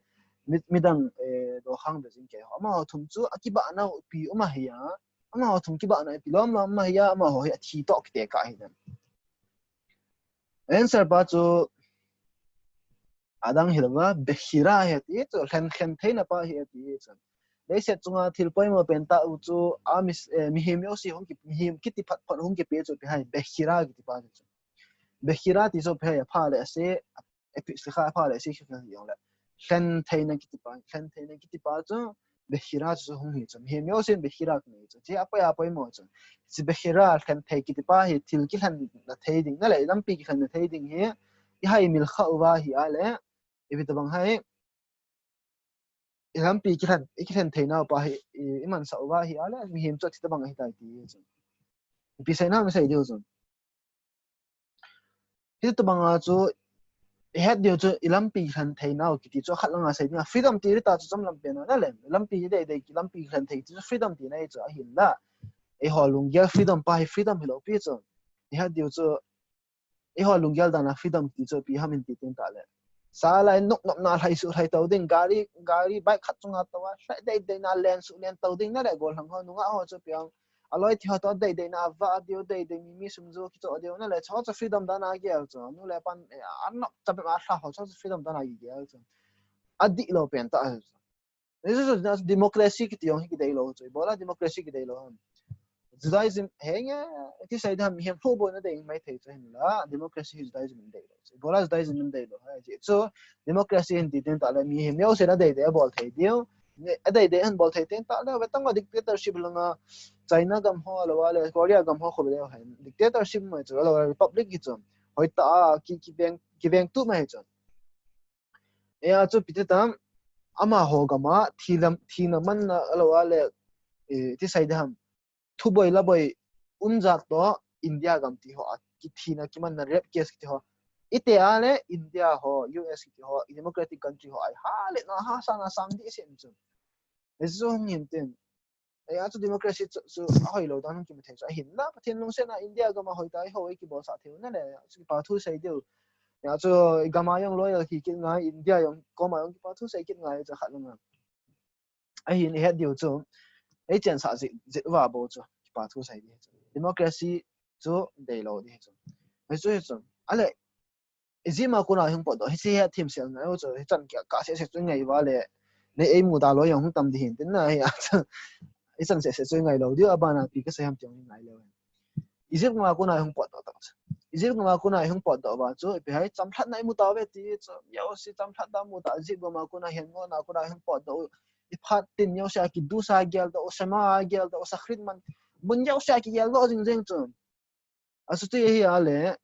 mi, midang, eh, dokhang ve jing kei ho. Amaho thum chu akibahna pi um ahi a. Amaho thum kibahna pi lom lom um ahi a, amaho hi athi toh kitekah ahi dem. Answer pa chu adang hilou va, Behira ahi ati chu, lhen, lhen theina pa ahi ati chu. Leiset chunga thil poimo pentah u chu, a mi, eh, mihem jouse hung ki, mihem kiti phat phat hung kipe chu ipi ham, Behira kiti pa chu. Behira ti chu ipi ham, apha le ase, epi sikha apha le ase, sikha jongle. Lhen theina kiti pa, lhen theina kiti pa chu, Behira chu hung hi chu. Mihem jousen Behira kinei chu. Hiche apoi, apoimo chu. Hiche Behira lhen thei kiti pa hi thil kilhen na thei ding, nale, lampi kilhen na thei ding hi, i haimil kha uva ahi a le, ipi tabang ham, i lampi kilhen, i kilhen theinau pa hi, i, i mansah uva ahi a le, mihem chu hitabang ahitai ti chu. Ipi seina ham sei diu chu. Hitabang a chu, i het diu chu, i lampi kilhen theinau kiti chu, khat langa sei ding a, freedom ti ding ta chu chomlam pen a, nale, lampi dei dei, lampi kilhen thei ti chu, freedom tina ahi chu, ahinla. Eiho lunggel freedom pa hi, freedom hilou pi chu. I het diu chu, eiho lunggel dan a freedom ti chu ipi ham in ti teng tah le. Sa lai nop nopna lhai suh lhai tou ding, gari, gari bike khat chunga tou a, lhai dei dei na len suh len tou ding, nale, gollhang ho, nungah ho chu ipi ham. Aloi thei ho toh dei dei na, va diu dei dei, mi, mi sum ju kichoh diu, nale, chu chu freedom dan a gel chu. Nu le pan, eh, anop cha bep a lha ho, chu chu freedom dan a gel chu. Adih lou pen tah chu. Hichu chu democracy kiti jong hi kidei lou chu. Ibola democracy kidei lou ham. Judaism, henge, ti sei ding ham, mihem lhuh boina dei mai thei chu hinla, democracy hi Judaism in dei lou chu. Ibola Judaism in dei lou ham, hichu democracy hin ti teng tah le mihem jousen adei dei abol thei diu. Adei dei ahin bol thei teng tah le, vetang a dictatorship langa China gam ho lou a le, Korea gam ho khu le hen. Dictatorship mai chu, lou a republic hi chu. Hoitah a, ki, kiveng, kivengtup mai chu. Hia chu ipi ti tam, amaho gam a, thi lam, thina manna lou a le, eh, ti sei ding ham. Thuboi laboi um jat toh, India gam ti ho a, kithina kimanna rape case kiti ho. Iti a le, India ho, U S kiti ho, democratic country ho, ahi ha le, na ha sa na sang ding sem chu. Hichu hung hin tin. Hia chu democracy chu, chu ahoi lou dan hung kimu thei chu. Ahinla, Pathen lungset a India gam a hoitah a eiho ei kibolsah thei u nale, chu kipa thu sei diu. Hia chu gam a jong loyal hi kit ngai, India jong koma jong kipa thu sei kit ngai chu khat langa. Ahin i het diu chu, ei chensah jeh, jeh uva bou chu, kipa thu sei ding chu. Democracy chu dei lou ding chu. Hichu, hichu. Ale, Egypt a kona hung potdoh, hiche hi themsel ngai u chu, hichan kah, kah seh seh chu ngai uva le, nei ei muda lou jong hung tam ding hin tin na, hia chu, hichan seh seh chu ngai lou diu, abana ipi kasei ham ti jong ngai leu. Egypt gam a kona hung potdoh tah chu. Egypt gam a kona hung potdoh uva chu, ipi ham chamlhatna imu tauve ti chu, jouse chamlhatna mu ta, Egypt gam a kona hin ngo na kona hung potdoh, i phat tin jouse a kidusa geldoh, Shema geldoh, Shachrit man, mun jouse a kigeldoh jing jing chu. Achuti ahi a le,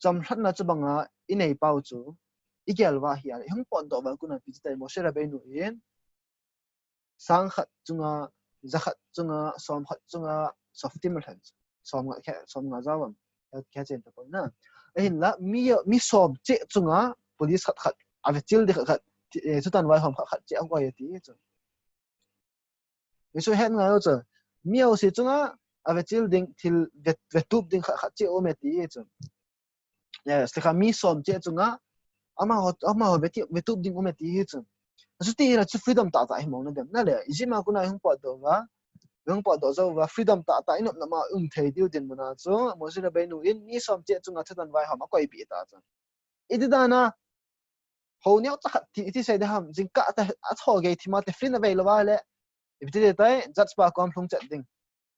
chamlhatna chu banga inei pau chu, igel uva ahi a le, hung potdoh uva kona ipi ti tai Moshe Rabbeinu in, sang khat chunga, ja khat chunga, som khat chunga, Shoftim a lhan chu. Som nga khe, som nga jao am. Khe, khe chen ta poi na. Ahinla, mi, mi som cheh chunga, police khat khat, avechil ding khat khat, ti, eh, thutan vaihom khat khat cheh akoi ati chu. Hichu het ngai u chu. Mi jouse chunga, avechil ding, thil ve, vetup ding khat khat cheh um e ti chu. Yes, tikha mi som cheh chunga, amaho, amaho veti, vetup ding um e ti hi chu. Achuti hile chu freedom tah tah hi mong na dem. Nale, Egypt a kona hung potdoh uva, hung potdoh jou uva, freedom tah tah, inop nop a um thei diu dinmun a chu, Moshe Rabbeinu in mi som cheh chunga thutan vaihom akoipeh ta chu. Iti dan a, hou neocha khat ti, iti sei ding ham, jingkah tah, atho gei thim a Tefillin avei lou uva le, ipi ti tai, judge pa kom lhung chet ding.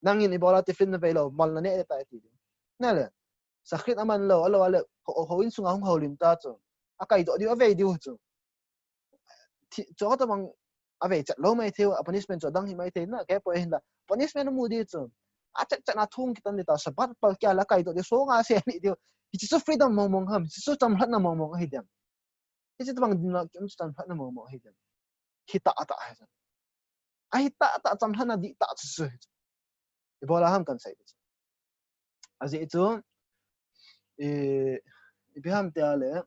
Nangin ibola Tefillin navei lou, mol naneh tai ti ding. Nale, Shachrit aman lou, alou a le, hou, houin sunga hung houlim ta chu. Akaidoh diu, avei diu chu. Thi, chu tabang avei chet lou mai thei u, a punishment chu adang hi mai thei na, kei poi hinla. Punishment amu ding chu. Achet chet na thung kitan ding ta, Shabbat pal kia la kaidoh diu, songa se ni diu. Hichu freedom mong mong ham, hichu chamlhatna mong mong ahi dem. Hichu tabang dinmun a kium chu chamlhatna mong mong ahi dem. Hi tah tah ahi chu. Ahi tah tah chamlhatna dih tah chu chu hi chu. Ibola ham kan sei ding chu. Ajeh chu, eh, ipi ham tia le,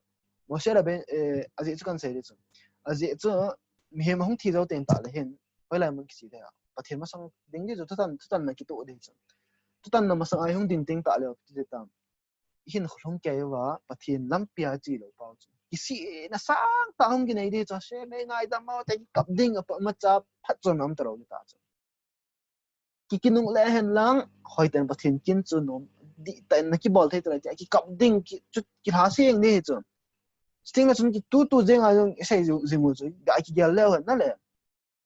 Moshe Rabbeinu, eh, ajeh chu kan sei ding chu. Ajeh chu, mihem ahung thi jou teng tah le hin, hoilai mun kiche ding a. Pathen masang ding ding chu thutan, thutanna kitoh ding chu. Thutanna masang a ihung ding teng tah le, ipi ti tam. Ihin kholhung kei uva, Pathen lampi a che lou pau chu. kisihna sangtah hung kinei ding chu, Hashem ei ngaidam o, tia kikap ding, apa, imacha phatchomna um talou ding tah chu. Ki, kinungle hen lang, hoiten Pathen kin chu nom, dihtah in nakibol thei talou tia kikap ding, ki, chu kilhaseng ding hi chu. Chutengle chun ki tutu jenga jong isei jing u chu, ga kigel leu hen nale.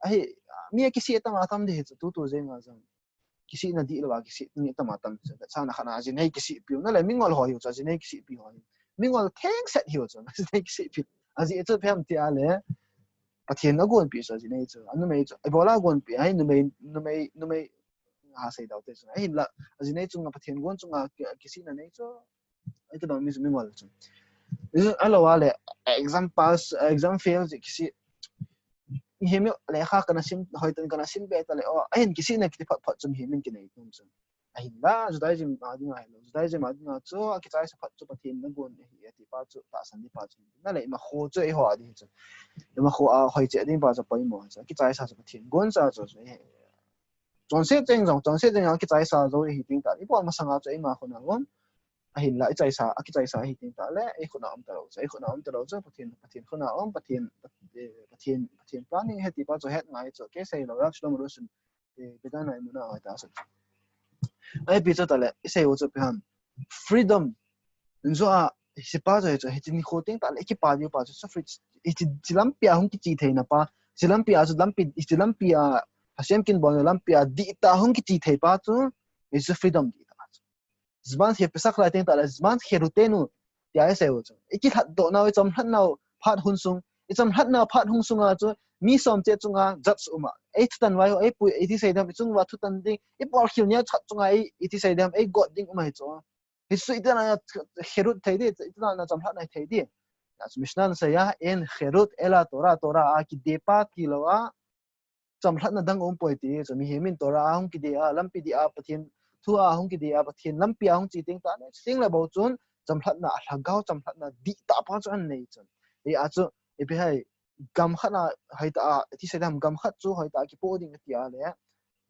Ahi, mi akisih tam atam ding hi chu, tutu jenga jong. Kisihna dihlou a kisih mi tam atam chu. Chana khat a ajinei kisihpiu nale, mingol ho hiu chu, ajinei kisihpi ho hiu. Mingol thengset hiu chu, ajinei kisihpi. Ajeh chu ipi ham tia le, Pathen agonpi chu, ajinei chu. Anumei chu, ibola agonpi, ahi numei, numei, numei, ha seidau te chu. Ahinla, ajinei chunga Pathen gon chunga ki, kisihna nei chu. Ahi tabang mi chu mingol chu. Alou a le, exam pass, exam fail chu kisih. Mihem in lekha kana sim, hoiten kana sim be tale, o, ahin kisihna kiti phat phat chu mihem in kinei nom chu. Ahinla, Judaism a dinga hilou. Judaism a dinga chu, akichaisa phat chu Pathen nagon ahi, ati pa chu, tahsan ding pa chu. Nale, ima kho chu, eiho a ding chu. Ima kho a, hoi che ding pa chu, poimo chu. Akichaisa chu Pathen gon cha chu, chu, eh. Chonset cheng jong, chonset cheng jong, akichaisa jou ahi ding tah. Ipi masanga chu, eima khut a um. Ahinla, ichaisa, akichaisa ahi ding tah le, ei khut a um talou chu. Ei khut a um talou chu, Pathen, Pathen khut a um, Pathen, Pathen, Pathen planning ahi ti pa chu, het ngai chu. Kei seilou, Rav Shlomo Rosen, eh, Bedana Emuna, oi ta sa. Ahi pi chu tale, isei u chu ipi ham. Freedom. Injo a, hiche pa chu, hiche, hiche nikho teng tale, kipa diu pa chu, so free, hiche, hiche lampi a hung kiche theina pa, hiche lampi a chu, lampi, hiche lampi a, Hashem kin bolna lampi a, dihtah hung kiche thei pa chu, hiche freedom dihtah chu. Zman he Pesach lai teng tale, Zman Herutenu, tia isei u chu. Ikilhatdoh nau, ichamlhat nau, phat hun sung, ichamlhat nau, phat hun sunga chu, mi som che chunga, judge uma. Ei thutan vai ho, ei pui, iti sei dem, ichung uva thutan ding, ibol khel nia chat chunga, ei, iti sei dem, ei got ding um ahi chu. Hichu itiham a herut thei ding, itiham a chamlhatna thei ding. Achu Mishnah in asei a, אין חירות אלא תורה, Torah a kidei pa tilou a, chamlhatna dang umpoi ti, chu mihem in Torah a hung kidei a, lampi dih a, Pathen thu a hung kidei a, Pathen lampi a hung che teng tah le, chutengle bou chun, chamlhatna, lhagao chamlhatna dihtah pa chu anei chun. Hijeh a chu, ipi ham, gam khat a, hoitah a, iti sei dem, gam khat chu hoitah a kipoh ding ati a le,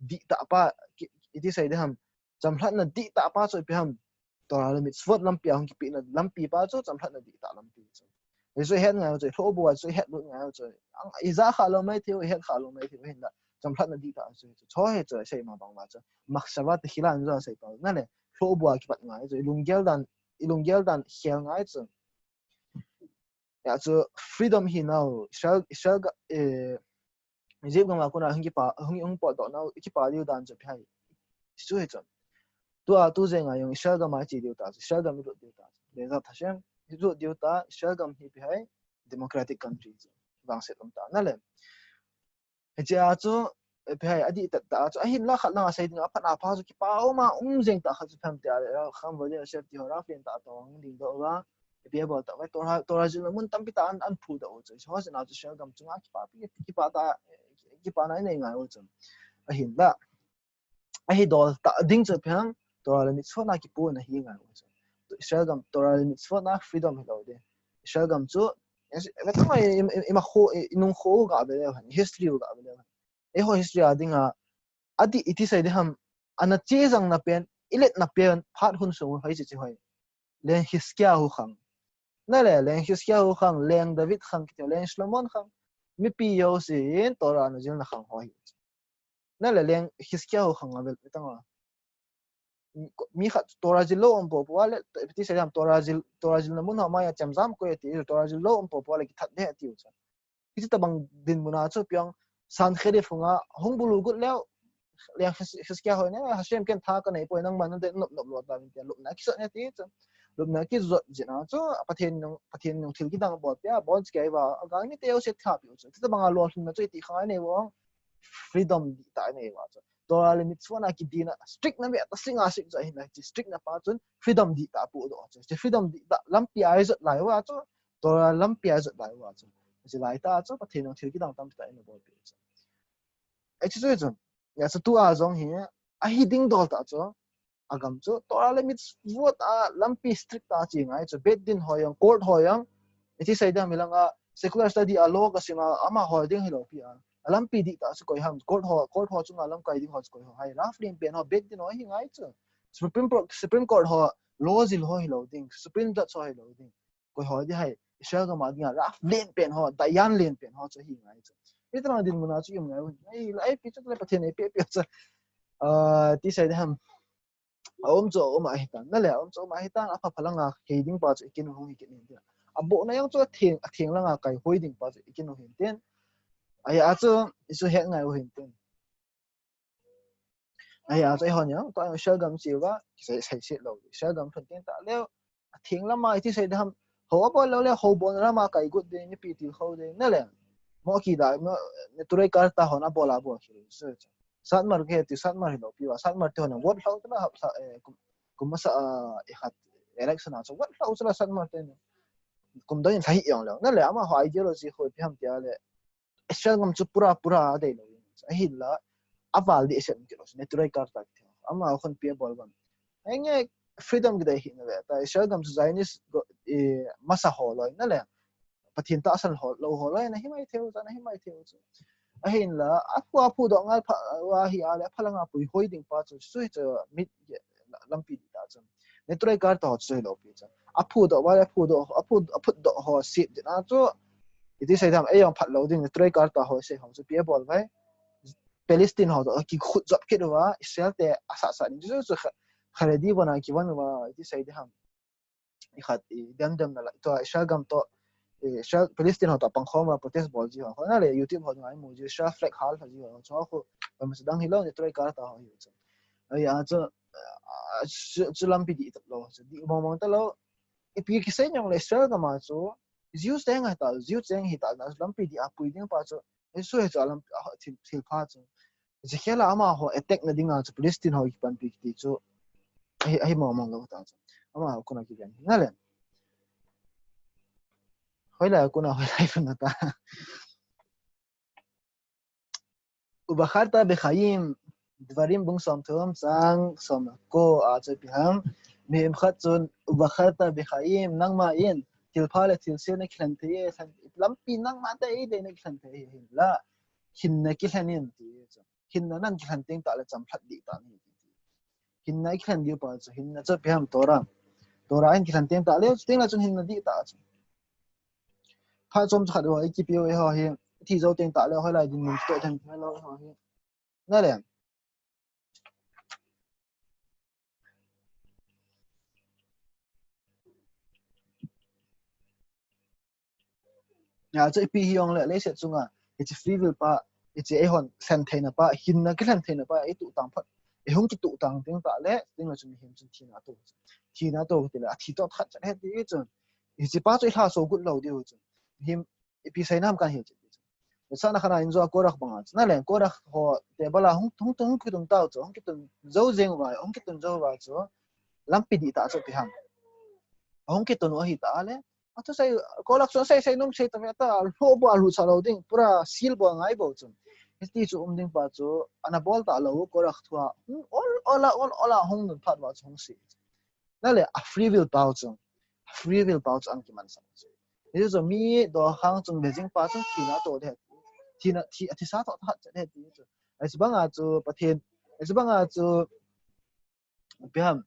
dihtah pa, ki, iti sei dem, chamlhatna dihtah pa chu ipi ham, Torah le mitzvot lampi a hung kipehna lampi pa chu chamlhatna dihtah lampi chu. Hichu ihet ngai u chu, lhohbu a chu ihet lut ngai u chu. Ang, ija kha lou maithei u, ihet kha lou maithei u, hinla chamlhatna dihtah chu, chu, chu hi chu, isei ma bang uva chu. Machshava techila in jong asei tau. Nale, lhohbu a kipat ngai chu, ilunggel dan, ilunggel dan khel ngai chu. Hijeh a chu freedom hi nau, Israel, Israel ga, eh, Egypt gam a kona hung kipa, hung, hung potdoh nau, kipa diu dan chu ipi ham. Chu hi chu. Tua, tu jenga jong Israel gam a che diu ta, Israel gam ilut diu ta. Be'ezrat Hashem, ilut diu ta, Israel gam hi ipi ham, democratic country chu. Vangset um ta, nale. Hiche a chu, ipi ham, adihtah tah chu, ahinla khat lang asei ding, aphat a pa chu kipa um a, um jeng tah khat chu ipi ham tia le, kham vo le, safety ho, Rav lentah toh hung dingdoh uva, ipi abol tah uva, Torah, Torah jilna mun tampi tah an, an phudoh u chu. Hiche ho jeh a chu Israel gam chunga kipapi, kipa tah, kipana inei ngai u chu. Ahinla, ahi dol tah ding chu ipi ham, Torah le mitzvot a kipohna hi ngai u chu. Israel gam, Torah le mitzvot a freedom hilou ding. Israel gam chu, i, i, ima kho, i, inung kho u gah ve leu hen, history u gah ve leu hen. Eiho history a dinga, adih iti sei ding ham, ana chejangna pen, iletna pen, phat hun sung u hoiche che hoi. Leng Hizkiah khang. Nale, Leng Hizkiah khang, Leng David khang, kiti Leng Solomon khang. Mipi jousen Torah ana jilna khang ho hi. Nale, Leng Hizkiah khang avel, itang a. Mi khat Torah jil lou um popo a le, iti sei dem Torah jil, Torah jilna mun ho maiya chemjam koi ati, Torah jil lou um popo a le kithat ding ati u chu. Hiche tabang dinmun a chu ipi ham, Sanhedrin hunga hung bulu got leu, Leng His-, Hizkiah hoi ne, Hashem ken tha kanei poi, nangman nadei nop nop lou ta vin tia lupna kijot ne ati chu. Lupna kijot jeh a chu, Pathen in, Pathen in thil kidang abol peh a, abon cheh kei uva, agal mite jouse tha peh u chu. Hiche tabang a lolhinna chu iti khang anei u ham, freedom dihtah anei uva chu. Torah le mitzvot a kidina, strict na ve, ta strict a strict chu ahinla, hiche strict na pa chun freedom dihtah apohdoh chu. Hiche freedom dihtah lampi a ijot lai uva chu, Torah lampi a ijot lai uva chu. Hiche lai tah chu, Pathen in thil kidang tampi tah eina bolpeh chu. Hiche chu chu. Hijeh a chu tua jong hi, ahi ding dol tah chu. Agam chu, Torah le mitzvot a lampi strict tah a che ngai chu, Beit Din ho jong, court ho jong, iti sei dem hilanga, secular study a law kasim a, amaho ding hilou pi a. Alampi dihtah chu koi ham, court ho, court ho chunga lamkai ding ho chu koi ho ham. Rav lien pen ho, Beit Din ho hi ngai chu. Supreme Court, Supreme Court ho, law jil ho hilou ding, Supreme Judge ho hilou ding. Koi ho ding ham. Israel gam a dinga rough lenpen ho, dayan lenpen ho chu ahi ngai chu. Hiche lang dinmun a chu i um ngai u. Ahi, ahi, ipi chu le Pathen in eipeh peh chu. Ah, ti sei ding ham. A um chu a um ahi tan. Na le, a um chu a um ahi tan, apha pha langa hei ding pa chu i kin u hung hi kit in tin. Abohna jong chu atheng, atheng langa kai hoi ding pa chu i kin u hin tin. Ahi a chu, i chu het ngai u hin tin. Ahi a chu, eihon jong, tua Israel gam chi uva, kisei, sei set lou. Israel gam lhun teng tah leh, atheng lama, iti sei ding ham, hou abol lou leh, hou bolna lama kai got ding, mipi tilkhou ding, na le. Mo ki da, mo, Neturei Karta hon abol a bol ki lou, so, Satmar ke ti, Satmar hilou pi uva, Satmar te hon, vote lhou chu la, ha, sa, eh, kum, kum masa, ah, eh, khat, election a chu, vote lhou chu la Satmar te ni. Kum dang in lha hih jong leh, na le, amaho ideology khu ipi ham tia le, Israel gam chu pura, pura a dei lou. Ahinla, aval ding set kit lou. Neturei Karta kiti. Amaho khonpi abol uva. Henge freedom kidei hi na ve. Tua Israel gam chu Zionist go, eh, masa ho loi na le. Pathen tahsan ho, lou ho loi na hi mai thei u, na hi mai thei u chu. Ahinla, aphu, aphudoh ngal pha, uva hi a le, apha langa pui hoi ding pa chu, sui chu mit, lampi dih ta chu. Neturei Karta ho chu hilou pi chu. Aphudoh uva le, aphudoh, aphu, aphudoh ho set ding a chu. Iti sei ding ham, ei jong phat lou ding, Neturei Karta ho sei ho chu ipi abol uva. Palestine ho toh kikhut jop kit uva, Israel te asah sah ding chu chu Kha-, Haredi vona kivon uva, iti sei ding ham. I khat i dem dem na la, tua Israel gam toh, i Israel, Palestine ho toh pangkhom uva protest bol ji ho. Ho na le YouTube ho ngai mu ji, Israel flag hal ji ho. Chu khu, ba mas dang hilou, Neturei Karta ho hi chu. Ahi a chu, ah, chu, chu lampi dih talou, chu dih mong mong talou. Ipi kisei jong le Israel gam a chu, Jews te ngai ta, Jews te hi ta, na lampi dih a pui ding pa chu, Jesu hi chu a lam, a thil, thil pha chu. Ezekiel a amaho attack na dinga chu Palestine ho kipanpi kiti chu. Ahi, ahi mong mong lou ta chu. Amaho kona kiven. Na le. Hoilai kona, hoilai kona ta. Ubacharta bechayim, Dvarim bung som thum chang som ko a chu ipi ham. Mihem khat chun, Ubacharta bechayim, nangma in, thilpha le thilse nakilhen thei, lampi nangma tah in nakilhen thei, hinla. Hinna kilhen in ti chu. Hinna nakilhen teng tah le chamlhat dih ta nahi ti. Hinna kilhen diu pa chu, hinna chu ipi ham Torah. Torah in kilhen teng tah le, chuteng le chun hinna dih ta chu. Phat chom khat ho, i kipe u ho hi, thi jou teng tah le, hoilai dinmun toh then, hello ho hi. Na le. Ya, chu ipi hijong le, leiset chunga, hiche free will pa, hiche eihon lhen theina pa, hinna kilhen theina pa, i tuh tang phat, i hung kituh tang teng tah le, teng le chun mihem chun thina atoh. Thina atoh ti le, athi toh khat chet ahi ti chun. Hiche pa chu i lhaso got lou diu chun. Him, ipi seina ham kahin ti chun. Sa na khana in jo Korach banga chu. Na le Korach ho table a hung, hung, hung kitun tau chu, hung kitun jou jeng uva, hung kitun jou uva chu. Lampi dih ta chu ipi ham. Hung kitun u ahi ta le. Athusei, Korach chu asei sei nom sei ta ve ta, lhoh bou a lhuh cha lou ding, pura seal bou ngai bou chun. Hiti chu um ding pa chu, ana bol ta lou, Korach thu a, hung ol ol a, ol ol a, hung nun phat uva chu hung si. Na le, a free will pau chu, a free will pau chu an kiman sa chu. Hichu chu mi dokhang chung ve jing pa chu, thina atoh ding. Thina, thi, athisa toh khat chet ding chu. Hichu banga chu, Pathen, hichu banga chu, Ipi ham,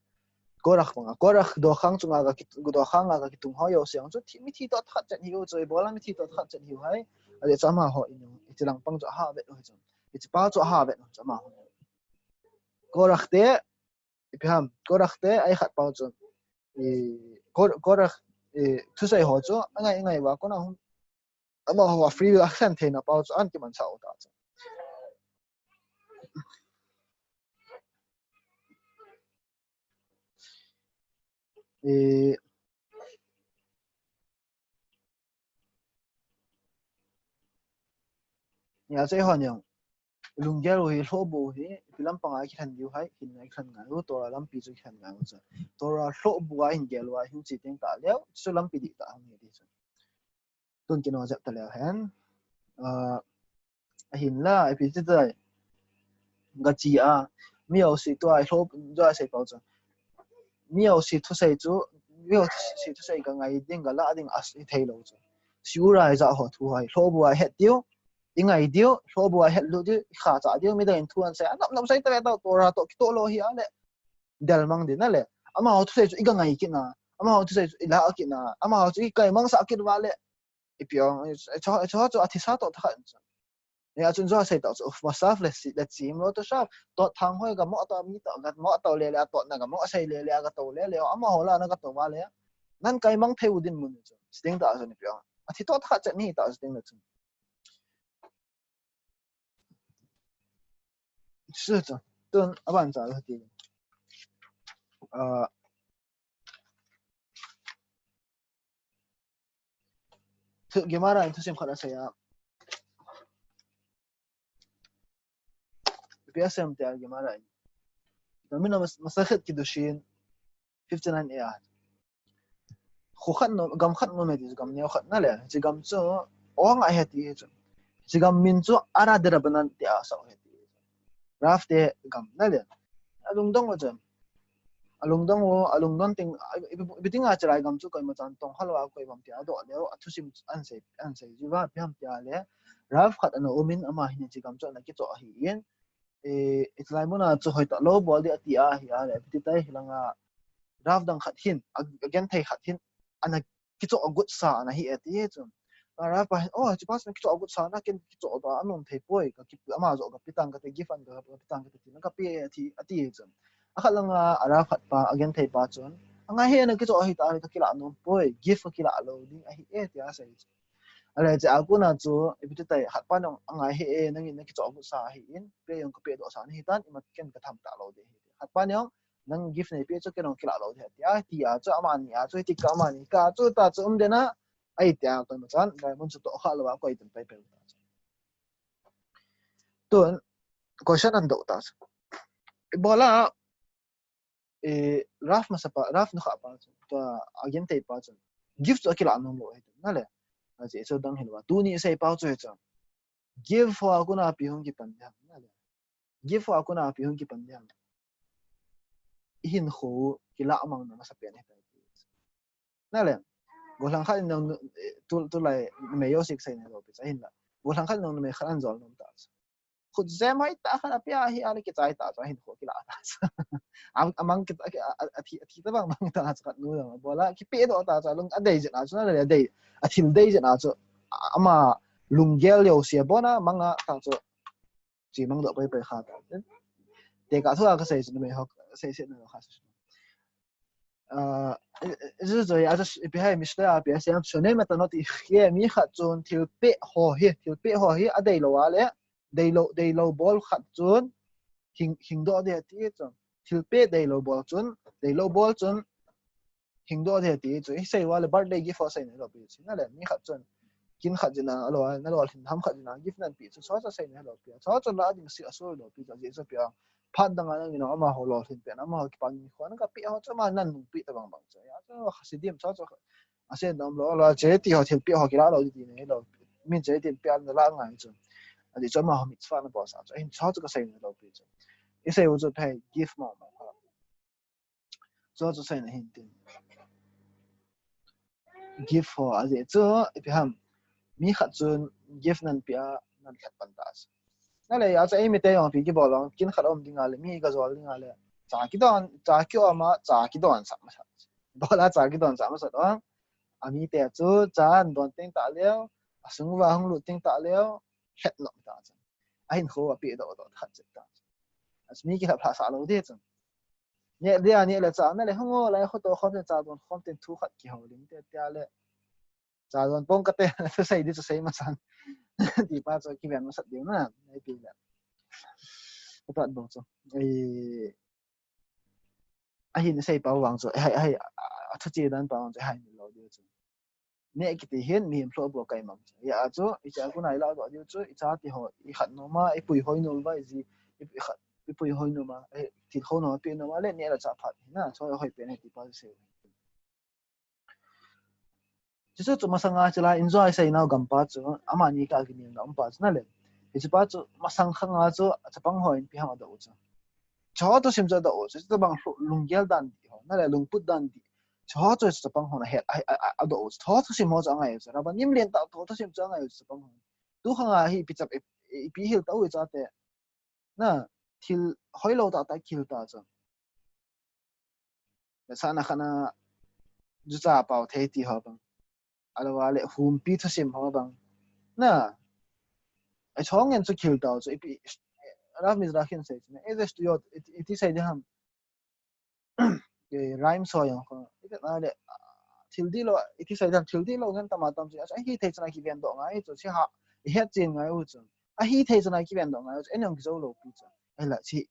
Korach banga, Korach dokhang chunga ka ki, dokhang a ka kitung ho jouse jong chu, thi, mithi toh khat chet hiu chu, ibola mithi toh khat chet hiu ham. Ajeh chu amaho in, hiche lang pang chu aha vet u hi chu. Hiche pa chu aha vet u chu amaho. Korach te, ipi ham, Korach te, ai khat pau chu. I, Kor, Korach, i, thusei ho chu, angai, angai uva, kona hung, amaho a free will a kilhen theina pau chu an kiman sa u ta chu. Eh, ya, chu eihon jong. Lunggel u hi, lhoh bou u hi, ipi lampang a kilhen diu ham, hinna kilhen ngai u, Torah lampi chu kilhen ngai u chu. Torah lhoh bou a hin gel uva, hin che teng tah leh, chu lampi dih tah hung hi ti chu. Tun kino jep ta leu hen. Ah, ahinla, ipi ti tai. Gachi a, mi jouse tua, lhoh, jo a sei pau chu. Mi jouse thusei chu, mi jouse thusei ka ngai ding, ka la ding, asi thei lou chu. Siura ija ho thu hai, lhoh bou a het diu, i ngai diu, lhoh bou a het lut diu, i kha cha diu, midang in thu an sei, a nop nop sei ta ve tau, Torah toh kitoh lou hi a le. Del mang ding na le. Amaho thusei chu i ka ngai kit na. Amaho chu sei chu ila akina, amaho chu ikai mang sa akit vale. Ipi ong, icho, icho chu athisa toh tha khat chu. Ni a chun jo sei toh chu, uf, masaf le si, le chim lo to sha. To thang hoi ga mo to mi to, ga mo to le le, to na ga mo sei le le, ga to le le, amaho la na ga to vale. Nan kai mang thei u din mun chu. Sting ta chu ni pi ong. Athi toh tha khat chu ni ta chu ding le chu. Chu chu. Tun, aban cha lo ti. Ah, Gemara in thusim khat asei a. Ipi asei em tia Gemara in. Namin Masachet Kiddushin fifty nine A. Khu khat nom, gam khat nom e ti chu gam neo khat na le. Chi gam chu ong a he ti chu. Chi gam min chu Ara Derabanan ti a sa he ti. Rav te gam na le. Alungdong u chu. Alungdong u, alungdong ting, ipi, ipi ting a chilai gam chu koima chan tong halou a koi bang tia do le, athusim an sei, an sei jiva piam tia le. Rav khat ana umin ama hin chi gam chu ana kicho ahi in. E, itlai muna chu hoi ta lo bol di ati a hi a le, ipi ti tai hilanga Rav dang khat hin, a, agenthei khat hin, ana kicho agut sa ana hi e ti chu. A Rav pa hin, oh, chi pa chu kicho agut sa na ken kicho ta anom thei poi, ka ki, ama jo ka pitang ka te gift an ka, ka pitang ka te ti na ka pe e ti, ati chu. Akhat langa a Rav khat pa, agenthei pa chun, angai he na kicho ahi ta, ka kila nom poi, gift ka kila lo ding ahi e ti asei chu. Ale, che a kona chu, ipi ti tai, khat pa nong angai he e, nangin na kicho agut sa ahi in, pe jong ka pe doh sa nahi tan, ima ken ka tham ta lo de hi. Khat pa nong, nang gift nei pe chu ken jong kila lo de hi. Tia, tia chu amani a chu, hiti ka amani ka chu, ta chu um den a, ai tia, koima chan, diamond chu toh kha lo a, koi tun pai pai ta chu. Tun, question an do ta chu. Ibola, e, Rav masa pa, Rav nukha pa chu, tua agenthei pa chu, gift chu akila nom lo ahi, na le. Aji chu dang hilou a, tuni sei pa chu he chu. Gift ho a kona pi hung kipan ding ham, na le. Gift ho a kona pi hung kipan ding ham. Ihin khu kila mang na masa pen he ta. Na le. Gollhang khat in nong, tu, tulai, me yo sik sei na lo pi sa hin la. Gollhang khat in nong me khat an jol nom ta. Khut jem hoi ta khat apia hi a le kichai ta chu, ahin khu kila ta chu. Am, amang ki, a, a, a thi, a thi ta bang bang ta chu khat nu jong. Bola kipe doh ta chu, lung adei jin a chu, na le dei, athil dei jin a chu, a, ama lunggel yo sia bona manga ta chu, chi mang doh pai pai kha ta. Te ka thu a ka sei chu, me ho, sei sei na lo kha chu. Ah, i, i, i, i, i, ipi hai Mishnah a pi a siam, Shone Matanot Ichye, mi khat chun thil pe ho hi, thil pe ho hi, adei lo a le, dei lo, dei lo bol khat chun, hing, hing doh de ti chun, thil pe dei lo bol chun, dei lo bol chun, hing doh de ti chun, i sei va le birthday gift ho sei na lo pi chun, na le, mi khat chun, kin khat jin a, alo, na lo, hin ham khat jin a, gift nan pi chun, so so sei na lo pi, so so la ding si a so lo pi, so so pi a, phat dang a nang ino, amaho lolhin pen, amaho kipan ni khon ka pi ho chu, ama nan nung pi ta bang bang chu. Ya chu Hasidim chu chu, ase nom lo, lo che ti ho thil pi ho kila lo ti ne lo. Min che ti pi an la ngai chu. Aji chu amaho mitzvah na bol sa chu. Hin chu chu ka sei ne lo pi chu. I sei u chu phei gift mo mo. Chu chu sei na hin tin. Gift ho, aji chu, ipi ham. Mi khat chun gift nan pi a, nan khat pan ta chu. Na le, ya chu, ei mi te jong pi kibol long, kin khat um ding a le, mi ka jol ding a le. Cha kidon, cha ki um a, cha kidon sa masa. Bola cha kidon sa masa dong. A mi te chu, cha an don teng ta leo, a sung va hung lut teng ta leo, khat nom ta chu. Ahin khu a pi doh doh khat chet ta chu. A mi ki khat phla sa lo de chu. Ne dia, ne le cha, na le hung o, lai khu to khom ten cha don khom ten thu khat ki ho ling te, tia le. Cha don pong ka te, thu sei di chu sei ma san. Ti pa chu ki ven ma sat diu na, nei pi le. Ka pat bo chu. Ei, ahin sei pa vang chu, hai, hai, a, a thu chi dan pa vang chu, hai ni lo diu chu. Ne kiti hin mihem lhoh bou kai mang. Ya chu, i cha ku nai la do diu chu, i cha ti ho, i khat nom a, i pui hoi nom va, i ji, i, i khat, i pui hoi nom a, i thil ho nom a, pi nom a, le ne la cha phat hi na, so hoi pen he ti pa se. Chu chu masanga chu la enjoy sei nau gam pa chu, amani ka gini na um pa chu na le. Hi chu pa chu masang khanga chu, chapang ho in pi hang a do chu. Cho to sim chu a do chu, chu bang lunggel dan di ho, na le lungput dan di. Cho chu chapang ho na he, a, a, a, a do chu. Cho to sim ho chu angai chu. Rabbanim lien ta cho to sim chu angai chu chapang ho. Tu khanga hi pi chap, i, i pi hil ta u cha te. Na, thil hoi lo ta ta kihil ta chu. Le sa na khana, Jucha pao thei ti ho bang. Ahilou le humpi thusim ho bang. Na. Ei chong ngen chu khel tau chu ipi Rav Mizrahi in sei chu. Ei je studio iti sei de ham. Rhyme so yang ko. Iti na le thil di lo iti sei de ham thil di lo ngen tama tam chu. Ahi thei chana kiven doh ngai chu. Si ha. I het chin ngai u chu. Ahi thei chana kiven doh ngai u chu. En yong kizo lo pi chu. Ei la si.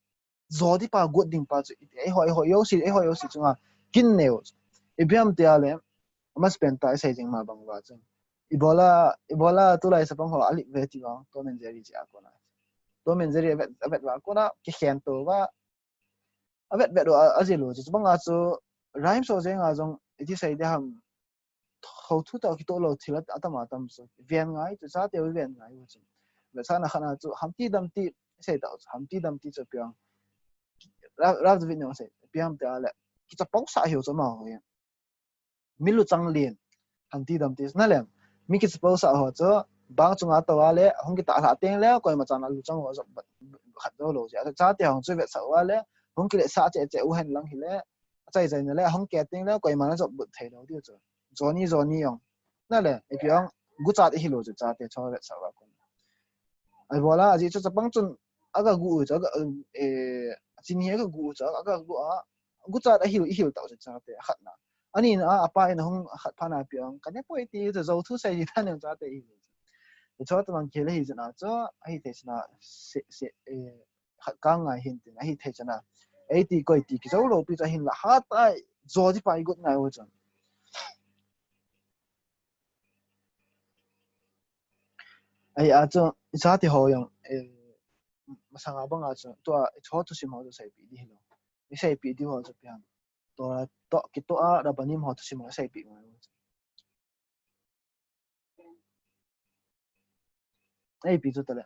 Zo di pa gut ding pa chu. Ei hoi hoi yo si ei hoi yo si chunga. Kin neo. Ipi ham tia le. Ama spend ta isei jing ma bang va chu. Ibola ibola tulai sapang ho alik ve ti va. Tom and Jerry chi a kona. Tom and Jerry avet avet va kona. Ki khen to va. Avet vet va a jilo chu. Bang a chu. Rhyme so jeng a jong. Iti sei de ham. Ho thu ta kito lo thil atama tam chu. Ven ngai chu sa te ven ngai chu. Ve sa na khana chu. Ham ti dam ti. Sei ta chu. Ham ti dam ti chu piang. Rav David nong sei. Piang te ale. Kicha pau sa hiu chu ma ho. Mi luchang lien. Ham ti dam ti na lem. Mi kichapau sa ho chu bang chunga to a le hung kita hla teng le koima chan a luchang ho khat zo lo ja. Cha te hung chu vet sa a le hung kile sa che che u hen lang hi le. Chai chai na le hung ke teng le koima na jop but thei lo ti chu. Johnny Johnny yong. Na le ipi yong guchat ihi lo chu cha te cho vet sa va kun. Ai bola aji chu chapang chun aga gu u chu aga eh chini aga gu u chu aga gu a guchat ahil ihil tau se chate khatna. Ani na apa in hung khat phana piang kane poi ti chu zo thu sei ji than chate ihil. Chu ta mang khel hi jana chu ahi thei sina se se eh khat ka ngai hin tin ahi thei chana. Ei ti koi ti ki zo lo pi cha hin la ha tai zo ji pai gut ngai u chan. Ai a chu i cha ti ho yang eh masanga bang a chu tua i cho tu sim ho tu sei pi di hi lo. I sei pi di ho chu pian. Tua to ki to a Rabbanim ho tu sim ho sei pi ngai. Ei pi chu tale.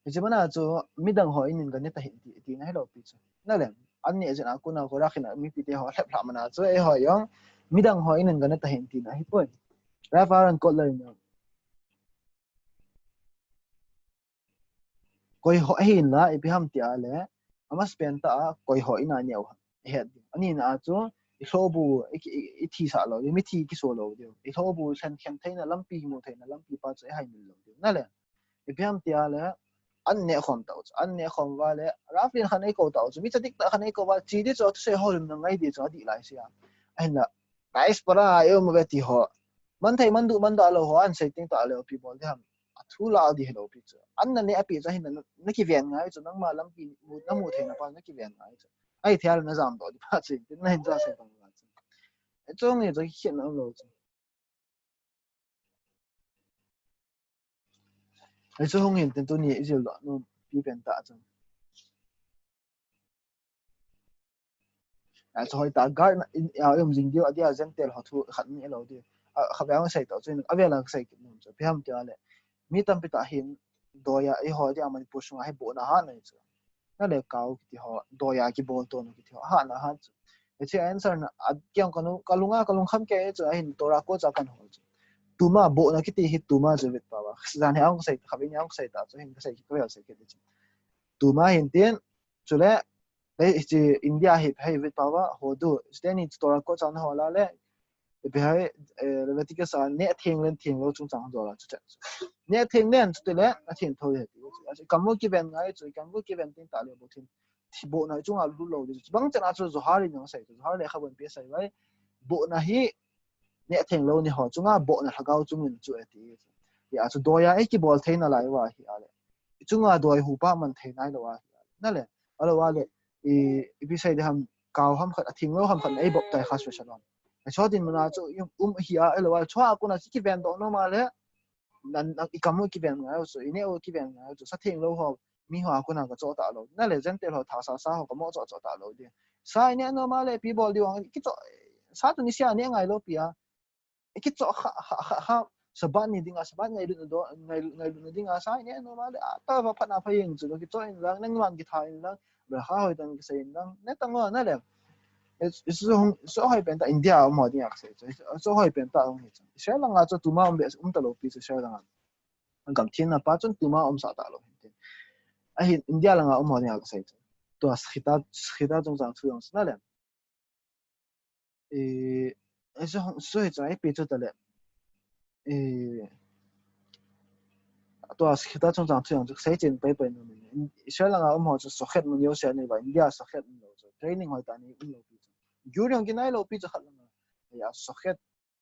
Hiche mana chu midang ho in in ka ne ta hin ti ti na hi lo pi chu. Na le an ne jin a kuna ko ra khin a mi pi te ho hlep hla mana chu ei ho yong midang ho in in ka ne ta hin ti na hi poi. Ra fa ran ko le no. Koi ho hin la ipi ham ti a le ama spend ta a koi ho in a neo ha. He di. Ani na chu i hlo bu i thi sa lo di mi thi ki so lo di. I hlo bu sen khen thei na lampi mu thei na lampi pa chu hai mil lo di. Na le. Ipi ham ti a le an ne khom ta u chu an ne khom va le Rafin khan ei ko ta u chu mi cha dik ta khan ei ko va chi di chu tu se ho lim na ngai di chu a di lai sia. Ahin la. Nice para eu ma ve ti ho. Man thei man du man da lo ho an sei ting ta le pi bol di ham. A thu la di hello pi chu. An na ne a pi cha hin na ki ven ngai chu nang ma lampi mu na mu thei na pa na ki ven ngai chu. Ai thial na jam do di pa chu. Tin na hin ja sei pa ngai chu. Chu nge chu ki khen na lo chu. Ai chu hung hin tin tu ni i jil do nu pi pen ta chu. A chu hoi ta gar na in a um jing diu a dia Gentile ho thu khat ni lo diu. A kha ve ang sei to chu a ve lang sei ki nun chu. Pi ham ti a le. Mi tampi ta hin doya i ho dia Manipur sunga hi bo na ha na chu. Na le kau ki ti ho doya ki bol to no ki ti ho ha na ha chu. E che answer na a kiang ka nu ka lunga ka lung kham ke chu a hin Torah ko cha kan ho chu. Tuma bo na ki ti hi tuma chu vet pa wa. Jan he ang sei kha ve ni ang sei ta chu hin ka sei ki ko sei ki ti chu. Tuma hin tin Chule, eh, hiche India hi, hi vit pa va, ho du, chuteni Torah ko chan ho la le, ipi hai, eh, Leviticus a ne theng len theng lo chung chang do la chu che. Ne theng len chu le, a theng tho le. Chu, chu, kamu ki ven ngai chu, kamu ki ven tin ta le bo thin. Thi bo na chung a lu lo di. Bang chen a chu Zohar in nang sai, Zohar le kha bon pi sai vai. Bo na hi, ne theng lo ni ho chunga bo na lhagao chung in chu e ti. Ya chu doya e ki bol thei na lai wa hi a le. Chunga doi hu pa man thei nai lo wa hi a le. Na le. Alo wa le. I, ipi sai de ham kau ham khat a thing lo ham khat ei bop tai kha special ham. Ai so din mana chu um, um hi a alo wa chua kuna chi ki ven do no ma le. Nan, nan i kamu ki ven ngai chu, i ne u ki ven ngai chu, sa thing lo ho, mi ho a kuna ka cho ta lo. Na le Gentile ho tha sa sa ho ka mo cho cho ta lo di. Sa i ne no ma le pi bol di wang ki cho, sa tu ni sia ne ngai lo pi a. Ki cho ha ha ha ha. Sabat ni dinga, sabat ngai lu do, ngai ngai lu dinga sa ne no ma le a ta va phat na pha yeng chu ki cho in lang nang man ki tha in lang. Bra ha hoi tan ki sei in lang. Ne ta ngo na le. It's it's so hoi pen ta India mo dinga ka sei. So hoi pen ta mo. Israel nga cho tuma um be um ta lo pi Israel nga. Gam thin na pa chun tuma um sa ta lo. A hin India langa um dinga ka sei. Tua khita khita chung chang thu yong na le. I eh, so, so hi chu, ipi chu tale. Eh, tua, khita chungchang thu jong chu, seichen paipai nom in. Israel langa um ho chu, sokhet mun jouse anei uva, India sokhet um lou chu. Training hoitah nei um lou pi chu. Gur jong kinai lou pi chu khat langa. Ya, sokhet,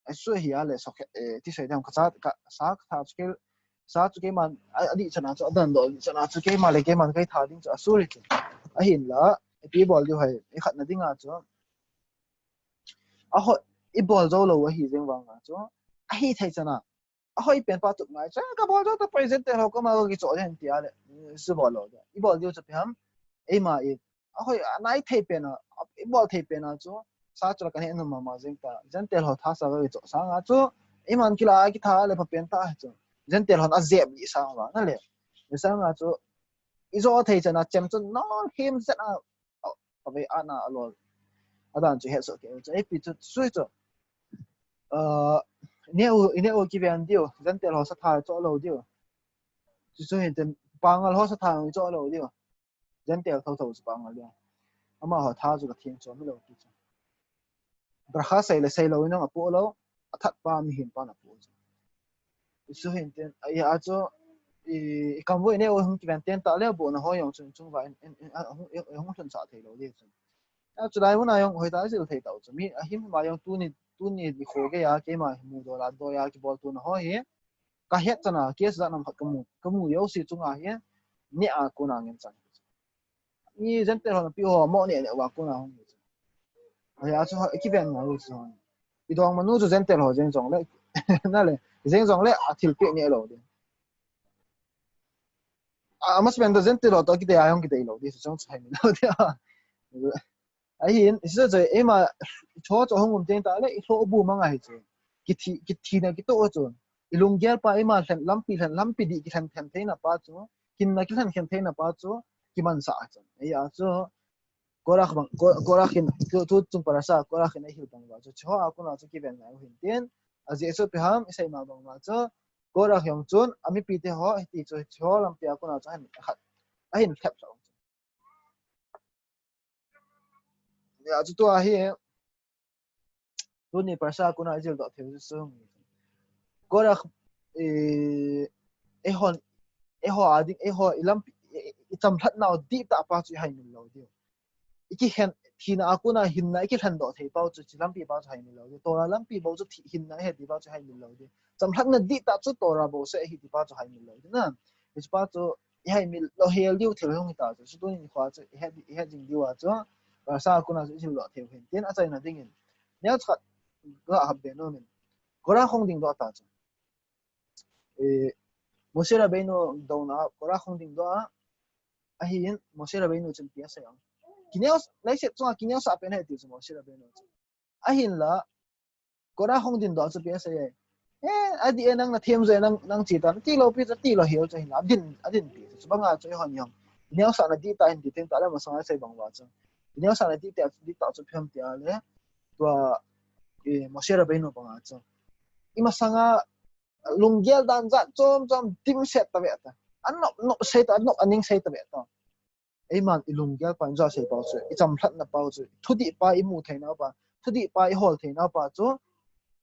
eh, so hi ale, sokhet, eh, ti sei dam ka sa, ka sa, ka sa chu kei, sa chu keiman, a, adih chana chu, adan doh chana chu, keima le keiman kai tha ding chu, asuri chu. Ahinla, ipi bol diu ham, i khatna dinga chu. Ahoi, i bol jou lou ahi jeng vanga chu. Ahithei chana. Ahoi pen pa tup ngai chu. Ka bol jou tapoi, Gentile ho koma kichoh den tia le. Su bol lou de. I bol diu chu ipi ham. Eima i. Ahoi, anai thei pen a. I bol thei pen a chu. Sa chu la kan he nom mama jeng ta. Gentile ho thasa ka kichoh sanga chu. Eiman kila kitha le pha pen ta chu. Gentile hon ajep li sanga na le. Sanga chu. I jo thei chana chem chu non him set a. Kavei ana alol. Adan chu hesoh kei chu. Ipi chu sui chu. Ah, neu, neu kiven diu. Gentile ho satha choh lou diu. Chu chu hin ten pangal ho satha choh lou diu. Gentile thotho chu pangal diu. Amaho tha chu ka theng chu mi lou ti chu. Bracha sei le sei lou in apoh lou, athat pa mihem pan apoh chu. Isu hin ten, ahi a chu, i, i kam voi ne o hung kiven ten ta le bo na ho jong chun chung va in, in, in, a, hung, in, in hung lhun sa thei lou le chun. A chu lai hun a jong hoi ta jil thei tau chu. Mi a him ma jong tuni, tuni ni kho ke ya, keima mu do la do ya, kibol tu na ho hi. Ka het chana, case ja nam khat ka mu, ka mu jouse chunga hi, ne a kona ngen chan. Ni Gentile ho na pi ho mo ne ne wa kona hung. Ahi a chu, i kiven na lu chu. I dong manu chu Gentile ho jeng jong le, na le, jeng jong le, a thil pe ne lou de. A, a mas pen to Gentile ho to kite a jong kite lou de, chu jong chu hai mi lou de. Ahin, i chu chu, eima, cho cho hung um teng ta le, i lhoh bu mang ahi chu. Kithi, kithi na kito chu. I lunggel pa eima lhen, lampi lhen, lampi di kilhen lhen theina pa chu. Hinna kilhen lhen theina pa chu. Kiman sa chu. Ahi a chu. Korach bang, Ko-, Korach in, tu, tu chung parasha, Korach in a hil bang va chu. Cho a kona chu kiven na hin tin. A jeh chu ipi ham, i sei ma bang va chu. Korach jong chun, a mipi te ho, hiti chu, cho lampi a kona chu ahin, khat. Ahin thep sa. Ya, chu tua hi, tuni parasha kona i jil doh thei chu. Korach, eh, eihon, eiho a ding, eiho i lampi, i, i, i chamlhat nau dihtah pa chu i hai mil lou diu. I kikhen, thina a kona hinna, i kilhen doh thei pa chu, chu lampi pa chu hai mil lou diu. Torah lampi bou chu thi, hinna ahi ti pa chu hai mil lou diu. Chamlhatna dihtah chu Torah bou seh ahi ti pa chu hai mil lou diu na. Hiche pa chu, i hai mil lou hel diu thil hung hita chu. Chu tuni nikho chu, i het, i het jing diu a chu. Parasha kona chu i jil doh thei hin. Tin achaina dingin. Neo khat ga hap be nom in. Korach hung ding doh ta chu. Eh, Moshe Rabbeinu douna, Korach hung ding doh a. Ahin, Moshe Rabbeinu chun ipi asei am. Kineo, Laiset chunga kineo sa pen ahi ti chu Moshe Rabbeinu chun. Ahinla, Korach hung ding doh chu ipi asei e. Eh, adih e nang na them jeh nang, nang che ta, ti lou pi chu, ti lou hel chu ahinla, adin, adin pi chu, chubanga chu eihon jong. Neosahna dihtah hin ti teng ta le, masanga sei bang va chu. Neosahna dihtah, dihtah chu ipi ham ti a le, tua, eh, Moshe Rabbeinu banga chu. I masanga, lunggel dan jat chom chom dimset ta ve ta. Anop, nop sei ta, anop, aning sei ta ve ta. Eiman i lunggel pa in ja sei pau chu, i chamlhatna pau chu, thudih pa i mu theinau pa, thudih pa i hol theinau pa chu,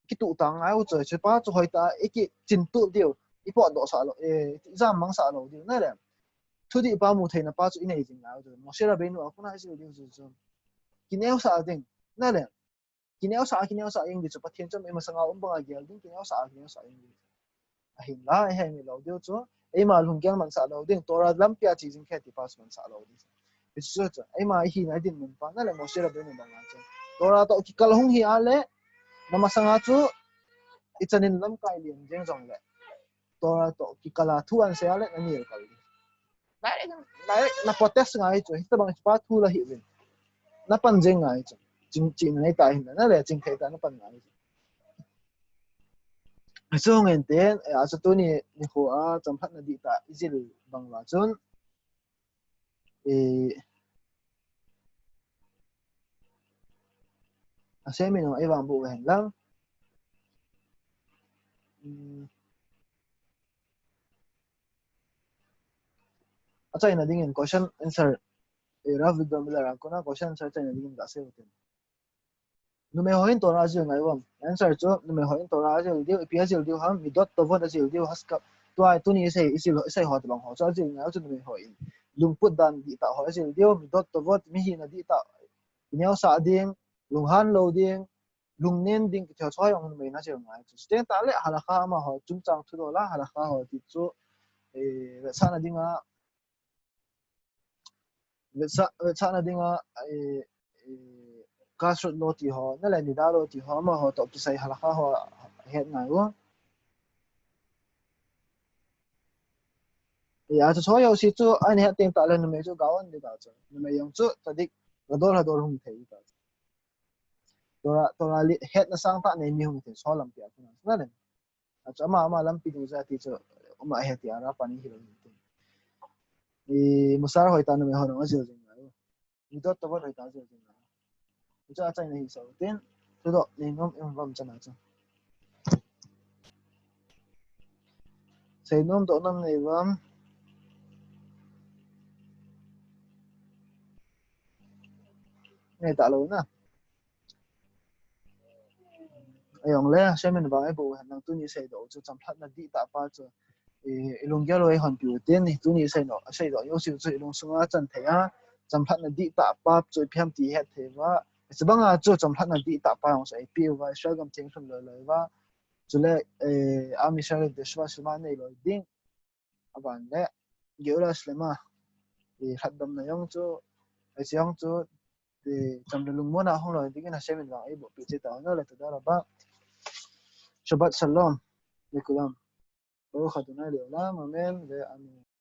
kituh ta ngai u chu, chu pa chu hoitah, i kichin tuh diu, i potdoh sah lou, eh, i jam mang sah lou diu, na le. Thudih pa mu theina pa chu i nei jing ngai u chu, Moshe Rabbeinu a kona i jil diu chu, chu. Kineosah ding, na le. Kineosah, kineosah jeng ding chu, Pathen chun i masanga um banga gel ding, kineosah, kineosah jeng ding. Ahinla, i hei mi lou diu chu, eima lunggel mansah lou ding, Torah lampi a che jing khe ti pa chu mansah lou ding. Hichu chu, eima i hina i dinmun pa, na le Moshe Rabbeinu banga chu. Torah toh kikal hung hi a le, na masanga chu, i chanin lamkai lian jeng jong le. Torah toh kikal a thu an sei a le, na nil kal ding. Direct, direct na protest ngai chu, hitabang pa thu la hi uvin. Na pan jeng ngai chu. Ching, ching nei ta hin na le, ching thei ta na pan ngai chu. Chu ngen ten, eh, a chu tuni nikho a, chamlhatna dihtah i jil bang va chun. Eh, a sei mi no, ei vang bu ve hen lang. Hmm. Achaina dingin question answer, eh, Rav Victor Miller a kona question answer achaina dingin ga sei u tin. Numei ho in Torah ajil ngai uvam. Answer chu numei ho in Torah ajil diu, ipi ajil diu ham, midot tovot ajil diu, haskap. Tua tuni isei, isei, isei ho tabang ho chu ajil ngai u chu numei ho in. Lungput dan dihtah ho ajil diu, midot tovot, mihina dihtah, ineosah ding, lunghan lou ding, lungnen ding, kiti ho chu hoi ong numei in ajil ngai chu. Chuteng tah le halakha amaho chungchang thudol a, halakha ho ti chu, eh, vetsahna dinga, vetsah, vetsahna dinga, eh, eh, kashrut law ti ho, nale nida law ti ho, amaho toh kisai halakha ho het ngai u. Eh, achu choi jouse chu, ahin het teng tah le numei chu gaon ding ta chu. Numei jong chu, tzadik, gadol hadol hung thei ta chu. Torah, Torah li, hetna sangtah nei mi hung thei, so lampi a chu na. Nale. Achu ama, ama lampi ding jeh a ti chu, ama he ti a ra pani hilou hin tin. I musar hoitah numei ho nung ajil jing ngai u. Midot tovot hoitah ajil jing ngai u. Chu achaina hi so tin. Thudoh nei nom em uvam chana chu. Seinom doh nom nei uvam. Nei talou na. Ajongle, Hashem in vang eiboh u hen lang tuni seidoh chu chamlhatna dihtah pa chu, eh, ilunggel u eihonpeh u tin, tuni seidoh, seidoh jouse chu ilungsunga chan thei a, chamlhatna dihtah pa chu ipi ham ti het thei uva, chubanga chu chamlhatna dihtah pa jong chu eipeh uva, Israel gam theng lhun loi loi uva, chule, eh, Am Israel in Teshuvah Shlema nei loi ding, aban le, Geula Shlema, eh, lhatdamna jong chu, eh, hiche jong chu, eh, cham le lungmonna hung loi dingin Hashem in vang eiboh peh cheh tau hen le, תודה רבה. Shabbat Shalom lekulam. Baruch Adonai leolam, amen ve'amen.